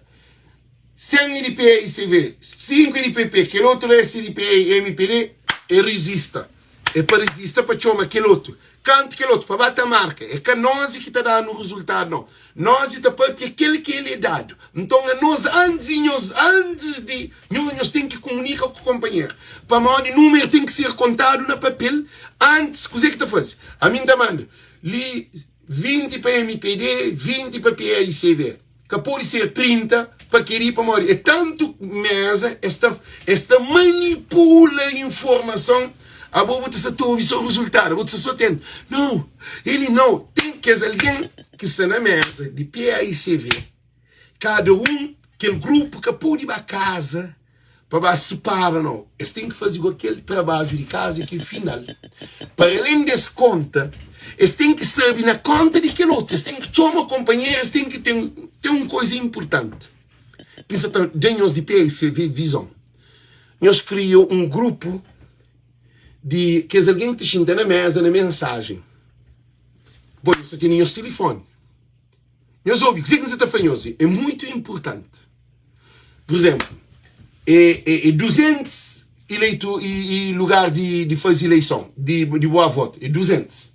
100 é di PICV, 5 é di PP, kel otu la é SDP e MPD, é rizista. É pa rizista pa txoma kel otu. Kantu kel otu pa ba ta marka. É ka nozi ki ta da-nu rizultadu nau. Nozi ta papia kel ki el é dadu. Nton anos antis di nhos, antis di nhos, nhos ten ki kumunika ku konpanheru. Pamodi numeru ten ki ser kontadu na papel antis. Kuzê ki ta faze? Ami N ta manda li. 20 pa mpd, 20 pa PAICV. Ka pode ser 30 pa kel-li pamodi é tantu meza, es ta es ta manipula informason, abo bu ta sta ta obi so rezultadu, abo ta sta so tenta, nau, ele nau, ten kes algen ki sta na meza di PAICV, kada un, kel grupu ka pode ba kaza pa ba separa nau, es ten ki faze igual kel trabadju di kaza ki é final. Para alén di es konta, es ten ki sabe na konta di kel otu, es ten ki txoma konpanheru, es ten ki ten ten un koza inpurtanti ki sa ta da nhos di PSV vizon. Nhos kria un grupu di kes algen ki ta xinta na meza na mensajen. Bo, nhos ta tene nhos tilifoni. Nhos obi kuzê ki N sa ta fla nhos é mutu inpurtanti. Pur izénplu, é, é, é 200. ileitu i lugar di di faze ileison di di boa voto é 200.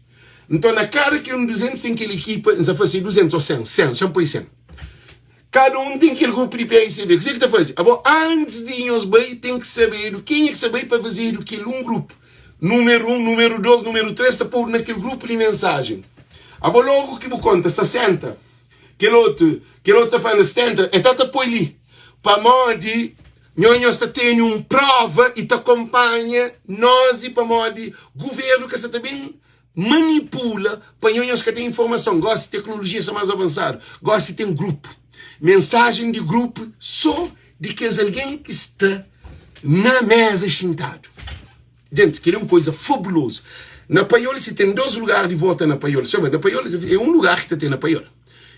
Nton na kada ki un 200 ten kel ekipa, N sa fla si é 200 ou 100, 100, xa-m poi 100. Kada un ten kel grupu di PICB. Kuzê ki ta faze? Abo antis di nhos bai ten ki sabedu kenha ki sta bai pa fazedu kel un grupu. Númeru 1, númeru 2, númeru 3 ta podu na kel grupu di mensajen. Abo logu ki bu konta 60, kel otu, kel otu ta fla na 70, e ta ta poi li. Pamodi nho nhos ta tene un prova i ta konpanha nos i pamodi guvernu ka sa ta ben manipula pa nho nhos ka ten informason. Gosi teknolojia sta mas avansadu, gosi ten grupu, mensajen di grupu so di kes algen ki sta na meza xintadu. Gentis, kel-li é un koza fabulozu. Na Paiol, si ten dos lugar di vota na Paiol, txeu ben, na Paiol é un lugar ki ta ten na Paiol.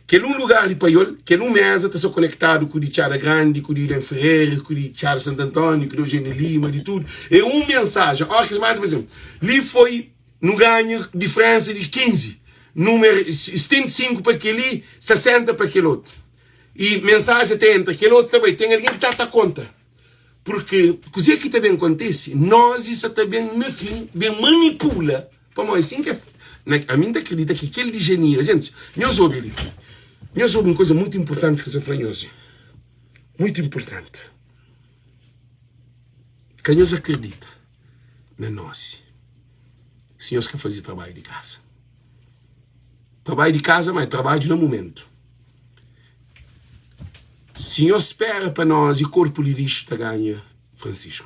Kel un lugar di Paiol, kel un meza ta sta konektadu ku di Txada Grandi, ku di Ilén Ferreira, ku di Txada Santu Antóniu, ku di Eugênio Lima, di tudu. É un mensajen. Óras ki es manda, pur izénplu, li foi, nu ganha diferénsa di 15, númeru, 75 pa kel-li, 60 pa kel otu. I mensajen ta entra, kel otu ta bai. Ten algen ki ta ta konta. Purki kuzê ki ta ben kontise, nos i sa ta ben na fin ben manipula, pamodi sin ke na ami N ta kridita ki kel di Janira, gentis, nhos obi li, nhos obi un kuza mutu inpurtanti ki N sa fla nhos li, mutu inpurtanti, ka nhos akridita na nos si nhos ka faze trabadju di kaza. Trabadju di kaza ma é trabadju na mumentu. Si nhos spera pa nos i korpu di lixu ta ganha Francisco.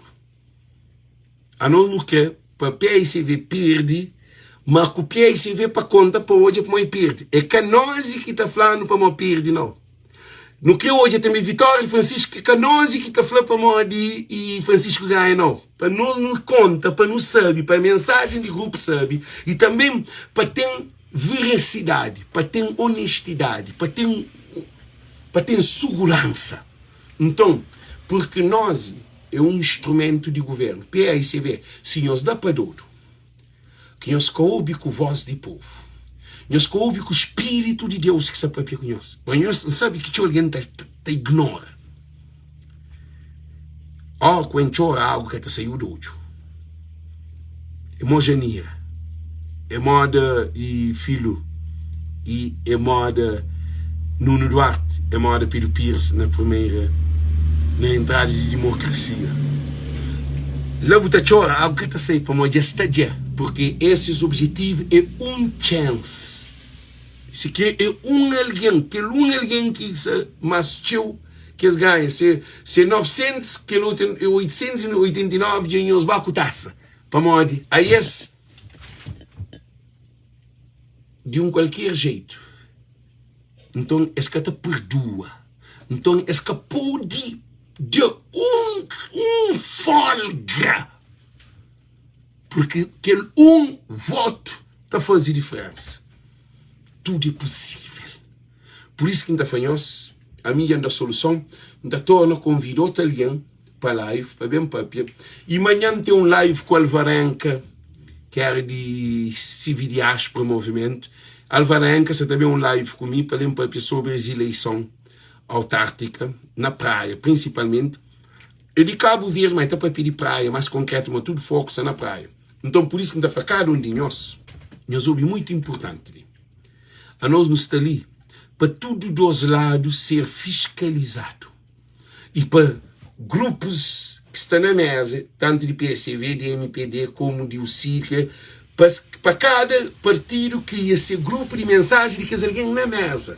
Anos nu kre pa PICV pirdi, ma ku PICV pa konta pa odja pamo e pirdi. E ka nos ki ta flanu pamo pirdi nau. Nu kre odja tanbe vitória di Francisco, e ka nos ki ta fla pamodi i Francisco ganha nau. Pa nos nu konta, pa nu sabi, pa mensajen di grupu sabi i tanbe pa ten verasidadi, pa ten onestidadi, pa ten pa ten suguransa. Nton, purki nos é un instrumentu di guvernu, PAICB, si nhos da pa dodu, ki nhos ka obi ku vós di povu, nhos ka obi ku spiritu di Deus ki sta papia ku nhos, ma nhos N sabe ki txeu algen ta ta ignora. Ó ku N txora agu ka ta saiu di odju. É mó Janira, é moda e Filu e é moda Nuno Duarte, é moda Pedro Pires na primeira na entrada di dimokrasia. La bu ta txora agu ka ta sai pamodi dja sta dja, porque esses objetivo é um chance. Si ke é un algen, kel un algen ki sa más txeu ki es ganha, se se 900, kel otu é 889 dja nhos ba ku tasa. Pamodi a es di un kualker jeitu. Nton es ka ta perdua. Nton es ka pode da un un folga. Porque kel un votu ta faze diferensa. Tudu é pusível. Pur isu ki N ta fla nhos, ami dja N da soluson, N ta torna konvida otu algen pa live, pa ben papia. I manhan N ten un live ku Alvarenka, ki éra di CV Diáspora Movimentu. Alvarenka sa ta ben un live ku mi pa ben papia sobri es ileison autártika na Praia, prinsipalmenti. É di Kabu Verdi, ma e ta papia di Praia, mas konkretu ma tudu foku sta na Praia. Nton, pur isu ki N ta fla kada un di nhos, nhos obi muitu inpurtanti li. Anos nu sta li pa tudu dos ladu ser fiskalizadu i pa grupus ki sta na meza, tantu di PSV, di mpd komu di USIC, pa pa kada partidu kria se grupu di mensajen di kes algen na meza.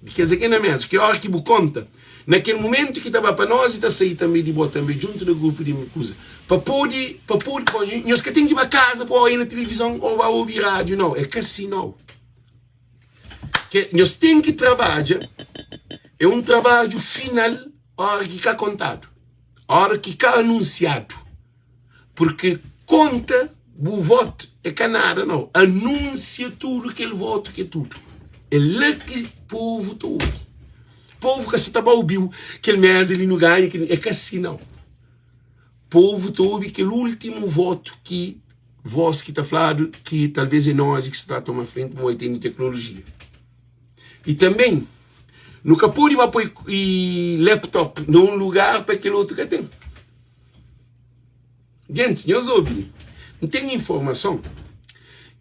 Di kes algen na meza, ki óras ki bu konta, na kel mumentu ki ta ba pa nos i ta sai tanbe di bo tanbe djuntu na grupu di kuza, pa pode, pa pode, pa nhos ka ten ki ba kaza pa oia na tilivizon ô ba obi rádiu, nau, é ka si nau. Ke nhos ten ki trabadja, é un trabadju final óra ki ka kontadu, óra ki ka anunsiadu. Porque konta bu voto é ka nada nau. Anunsia tudu kel voto ki é tudu. É la ki povu ta obi. Povu ka sa ta ba obiu kel mesa li nu ganha, kel, é ka si nau. Povu ta obi kel ultimu voto ki voz ki ta fladu ki talvez é noz ki sa ta toma frenti pamodi tene teknolojia. I tanben nu ka podi ba poi laptop na un lugar pa kel otu ka ten. Gentis, nhos obi li. N ten informason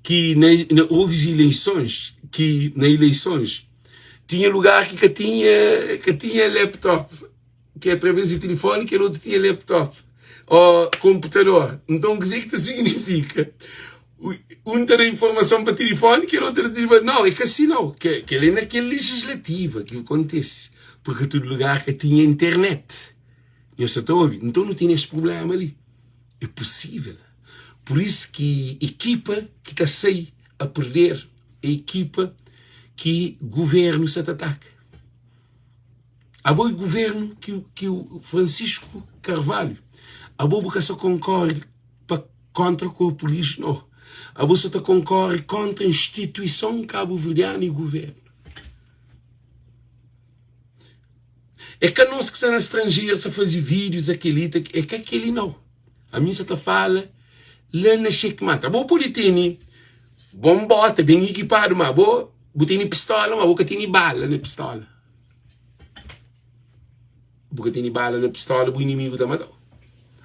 ki na, na ovis ileisons, ki na ileisons tinha lugar ki ka tinha, ka tinha laptop, ki através di tilifoni kel otu tinha laptop o konputador. Nton kuzê ki ta signifika? Un ta da informason pa tilifoni, kel otu ta da tilifoni. Nau, é ka si nau. Ke, kel é na kel legislativa ki kontise, porque tudu lugar ka tinha internet. Nhos sa ta obi? Nton nu tene es prubléma li. É pusível. Pur isu ki ekipa ki ta sai a perder é ekipa ki guvérnu sa ta ataka. Abo é guvérnu ki, ki Francisco Carvalho, abo bu ka sa konkore pa kontra korpu lixu, no. Abo sa ta konkore kontra instituison kabuverdianu i guvérnu. É ka nos ki sta na stranjeru sa faze vídius akeli ta é ka keli nau. Ami sa ta fala la na xekmata. Abo pode tene bon bota ben ikipadu ma abo bu tene pistola ma bo ka tene bala na pistola. Bu ka tene bala na pistola bu inimigu ta matau.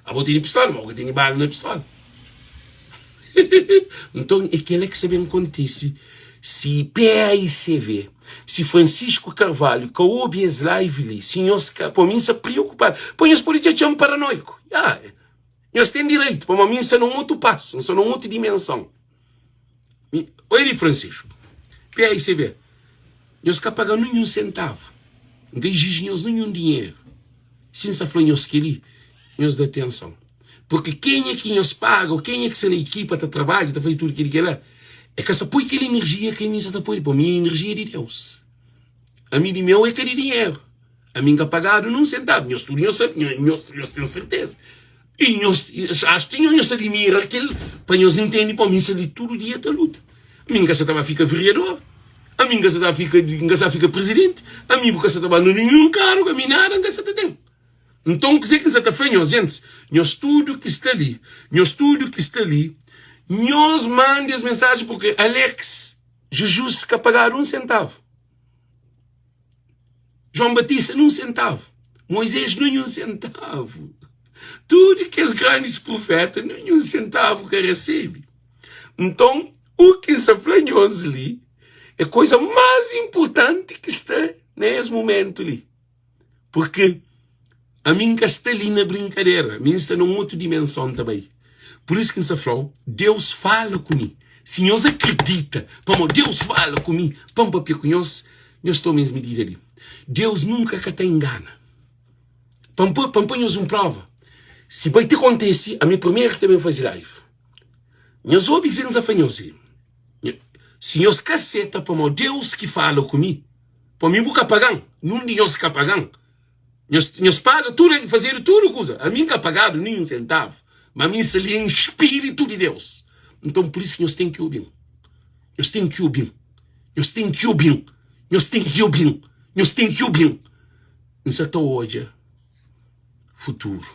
Abo tene pistola ma bo ka tene bala na pistola. Nton é kela ki sta ben kontise si PAICV, si Francisco Carvalho ka obi es live li, si nhos ka, pô mi nsa preokupadu, pô nhos pode txatxan paranoiku, ya, nhos ten direitu, pamodi mi nsa na un otu pasu, nsa na un otu dimenson. Mi, oi di Francisco, PAICV, nhos ka paga ninhun sentavu, N ka iziji nhos ninhun dinheru. Si N sa fla nhos kel-li, nhos da atenson. Purki kenha ki nhos paga ô kenha ki sta na ekipa ta trabadja, ta faze tudu kel-li, kel-la, e ka sa poi kel inerjia ki ami N sa ta poi. Pamodi mi é inerjia di Deus. Ami di meu é ka di dinheru. Ami N ka pagadu nun sentavu. Nhos tudu nhos sabe, nhos, nhos ten serteza. I nhos, axu ki nhos ta dimira kel pa nhos intende pamodi mi N sta li tudu dia ta luta. Ami N ka sa ta ba fika veriador, ami N ka sa ta fika, N ka sa fika prizidenti, ami bu ka sa ta ba na ninhun kargu, ami nada N ka sa ta ten. Nton kuzê ki N sa ta fla nhos, gentis, nhos tudu ki sta li, nhos tudu ki sta li, nhos manda es mensajen purki Alex Jesus ka pagadu un sentavu, João Batista nun sentavu, Moisés ninhun sentavu, tudu kes grandis prufeta ninhun sentavu ka resebe. Nton, u ki N sta fla nhos li é koza más inportanti ki sta na es momentu li. Purki ami N ka sta li na brinkadera, mi N sta na un otu dimenson ta bai. Pur isu ki N sta fla-u, Deus fala ku mi. Si nhos akridita pamodi Deus fala ku mi pa N papia ku nhos, nhos toma es midida li. Deus nunka ka ta ingana. Pa N poi nhos un prova, si bai ta kontise, ami primeru ki ta ben faze live. Nhos obi kuzê ki N sta fla nhos li. Si nhos ka seta pamodi Deus ki fala ku mi, pa mi bu ka paga-m, nun di nhos ka paga-m. Nhos, nhos paga tudu, fazedu tudu kuza. Ami N ka pagadu ninhun sentavu, ma mi N sta li en spiritu di Deus. Nton, pur isu ki nhos ten ki obi-m. Nhos ten ki obi-m. Nhos ten ki obi-m. Nhos ten ki obi-m. Nhos ten ki obi-m. N sa ta odja futuru.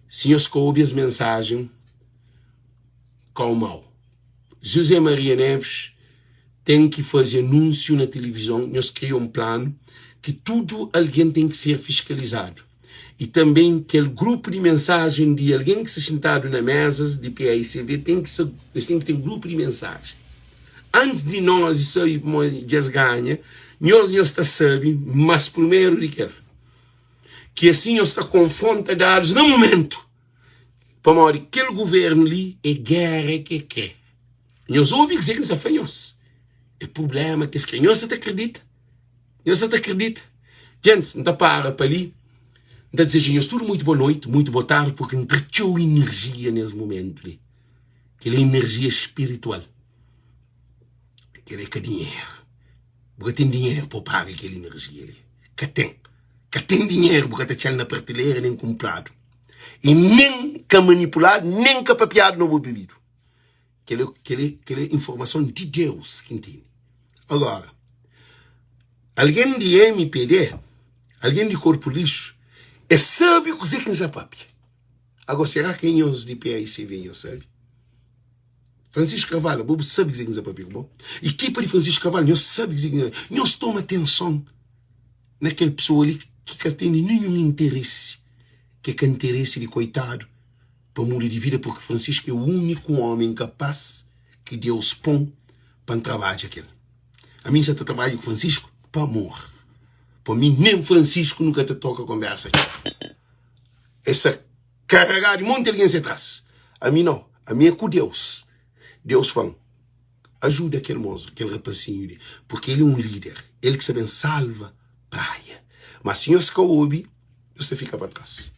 Si nhos ka obi es mensajen, kau mau. José Maria Neves ten ki faze anúnsiu na tilivizon, nhos kria un planu ki tudu algen ten ki ser fiskalizadu i tanben kel grupu di mensajen di algen ki sta xintadu na mezas di PAICV ten ki sa, es ten ki ten grupu di mensajen antis di nos sabe mo dja es ganha, nhos nhos ta sabe mas primeru di kel ki asin nhos ta konfronta dadus na mumentu. Pamodi kel guvernu li é géra ki e krê. Nhos obi kuzê ki N sta fla nhos. É prubléma ki es krê. Nhos sa ta kridita? Nhos sa ta kridita? Gentis, N ta para pa li. N ta dizeja nhos tudu muitu boa noiti, muitu boa tardi, purki N tra txeu inerjia nes mumentu li. Kel é inerjia spiritual. Kel é ka dinheru. Bu ka ten dinheru pa bu paga kel inerjia li. Ka ten. Ka ten dinheru, bu ka ta txal na pratilera nen kunpradu. I nen ka manipuladu, nen ka papiadu na bu obidu. Kel-li, kel-li, kel-li é informason di Deus ki N tene. Agora, algen di MPD, algen di Korpu Lixu, e sabe kuzê ki N sta papia. Agora, será ki nhos di PAICV nhos sabe? Francisco Carvalho, bo bu sabe kuzê ki N sta papia ku bo? Ekipa di Francisco Carvalho, nhos sabe kuzê ki N sta Nhos toma atenson na kel pesoa li ki ka tene ninhun interesi, ki é ka interesi di koitadu. pa muda di vida purki Francisco é úniku ómi kapás ki Deus pon pa N trabadja ku el. Ami N sa ta trabadja ku Francisco pa amor. Pa mi nen Francisco nu ka ta troka konbersa txeu. El sa karagadu di monti algen se tras. Ami nau, ami é ku Deus. Deus fla-m, ajuda kel mos, kel rapasinhu li, purki el é un líder, el ki sa ben salva Praia. Ma si nhos ka obi, nhos ta fika pa tras.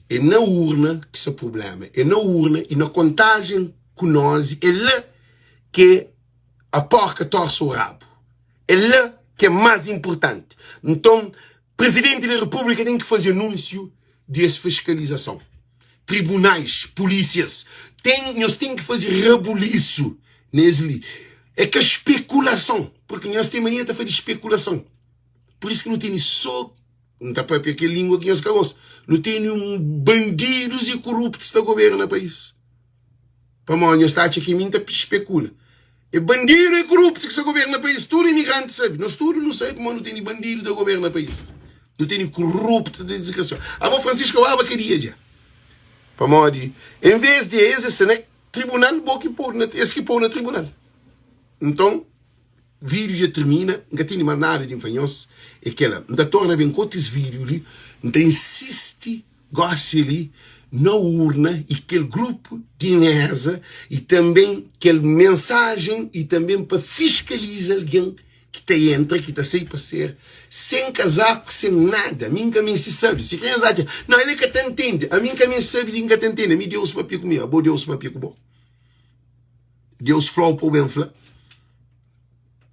É na urna ki sta prublema, é na urna i na kontajen ku nos, é la ke a porka torse o rabu, é la ke é mas inpurtanti. Nton, Presidenti di Repúblika ten ki faze anúnsiu di es fiskalizason. Tribunais, polísias, ten, nhos ten ki faze rabulisu nes li. É ka spekulason, purki nhos ten mania ta faze spekulason. Pur isu ki nu tene so, N ta papia kel lingua ki nhos ka gosta, nu tene un bandidus i kuruptus ta goberna país. Pamodi nhos ta atxa ki mi N ta spekula. É bandidu i kuruptu ki sta goberna país. Tudu imigranti sabe. Nos tudu nu sabe ma nu tene bandidu ta goberna país. Nu tene kuruptu ta disgrasiadu. Abo Francisco aba kadia dja. Pamodi en vez di es, es sta na tribunal, bo ki podu na, es ki pou na tribunal. Nton. Vídeo dja termina, N ka tene más nada di N fla nhos, é kela. N ta torna ben ku otus vídeo li, N ta insisti gósi li na urna i kel grupu di meza i tanben kel mensajen i tanben pa fiskaliza algen ki ta entra, ki ta sai pa ser sen kazaku, sen nada. Ami N ka meste sabe. Si nhos atxa, nau, el ka ta ntende. Ami N ka meste sabe di N ka ta ntende. Ami Deus papia ku mi, abo Deus papia ku bo. Deus fla-u pa bu ben fla.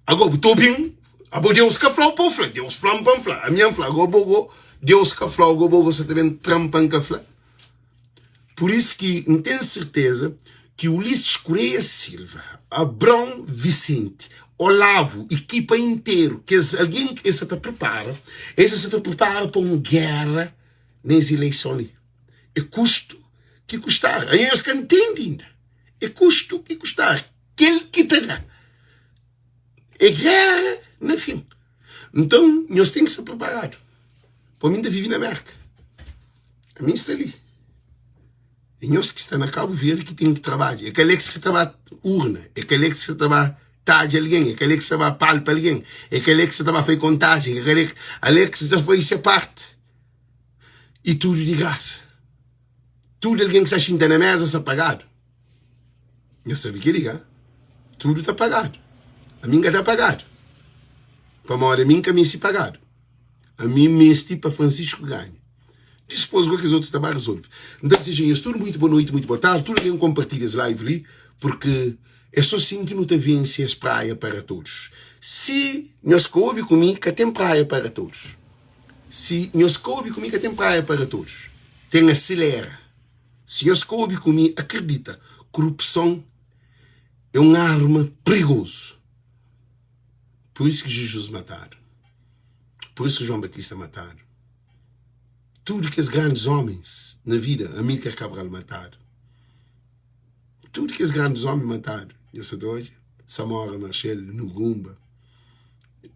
Agora bu ta obi-m, abo Deus ka fla-u pa bu fla. Deus fla-m pa N fla, ami N fla. Agora bo go, Deus ka fla-u, agora bo go sa ta ben tra-m pa N ka fla. Pur isu ki N ten serteza ki Ulisses Correia Silva, Abrão Vicente, Olavo, ekipa interu, kes algen ki es sa ta pripara, es sa ta pripara pa un géra nes ileison li. É kustu ki kustar. Ainda es ka ntende inda. É kustu ki kustar. Kel ki ta da. É géra na fin. Nton, nhos ten ki sta preparadu. Pa mi, N ta vive na Mérka. Ami N sta li. É nhos ki sta na Kabu Verdi ki ten ki trabadja. É ka Alex ki ta ba urna. É ka Alex ki ta ba tadja algen. É ka Alex ki ta ba palpa algen. É ka Alex ki ta ba fai kontajen. É ka Alex. Alex ta fai se parti. I tudu di grasa. Tudu algen ki sta xinta na meza sta pagadu. Nhos sabe kel-li, ka? Tudu ta pagadu. Ami N ka ta pagadu. Pamodi ami N ka meste pagadu. Ami N meste pa Francisco ganha. Dispôs go kes otu ta ba rezolve. N ta dizeja nhos tudu muitu boa noiti, muitu boa tardi. Tudu algen konpartilha es live li, purki é sô sin ki nu ta vense es Praia para Todos. Si nhos ka obi ku mi, ka ten Praia para Todos. Si nhos ka obi ku mi, ka ten Praia para Todos. Ten aselera. Si nhos ka obi ku mi, akredita, korupson é un arma prigozu. Pur isu ki Jizus matadu. Pur isu ki João Batista matadu. Tudu kes grandis ómis na vida, Amílcar Cabral matadu. Tudu kes grandis ómi matadu. Nhos sa ta odja? Samora Machel, Nugumba.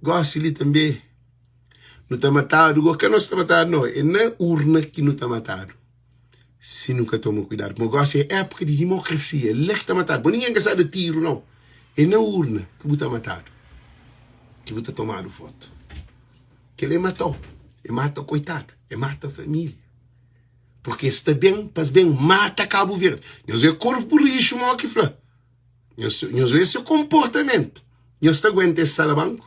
Gósi li tanbê, nu ta matadu. Gó ka nos ta matadu, no. É na urna ki nu ta matadu. Si nu ka toma kuidadu. Pamodi gosi é époka di dimokrasia. É la ki ta matadu. Bo ningen ka sa da tiru, nau. É na urna ki bu ta matadu, ki bu ta tomadu votu. Kel-li é mata-u, é mata koitadu, é mata família. Purki es ta ben pa es ben mata Kabu Verdi. Nhos é korpu rixu, mo ki fla. Nhos, nhos oja se konportamentu. Nhos ta aguenta es salabanku?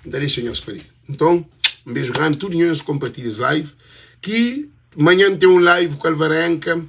N ta dexa nhos pa li. Nton, un beju grandi tudu nhos konpartilha es live. Ki manhan ten un live ku Alvarenka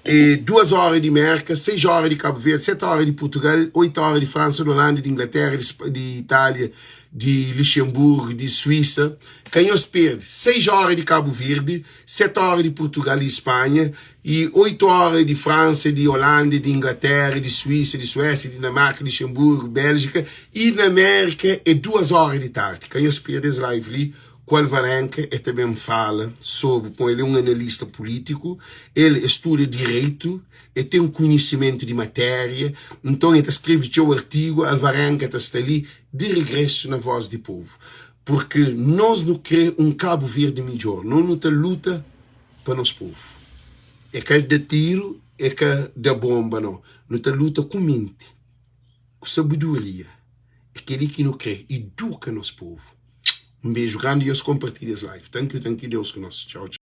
e duas ora di Merka, seis ora di Kabu Verdi, sete ora di Purtugal, oitu ora di Fransa, di Olanda, di Inglaterra, di, di Itália, di Luxemburgo, di Suíça. Ka nhos perde, seis ora di Kabu Verdi, sete ora di Purtugal e Espanha, E 8 óra di Fransa, di Olanda, di Inglatéra, di Suísa, di Suésia, di Dinamarka, Lixenburgu, Béljika i na Mérika é 2 óra di tardi. Ka nhos perde es live li ku Alvarenka, el ta ben fala sobri, pon el é un analista pulítiku, el e studa direitu, el ten konhisimentu di matéria, nton el ta skrebe txeu artigu. Alvarenka ta sta li di regrésu na Voz di Povu, purki nos nu kre un Kabu Verdi midjór, nos nu ta luta. pa nos povu. É ka da tiru, é ka da bonba, nau. Nu ta luta ku menti, ku sabedoria. É kel-li ki nu krê, iduka nos povu. Un beju grandi, nhos konpartilha es live. Thank you, thank you, Deus ku nos. Txau, txau.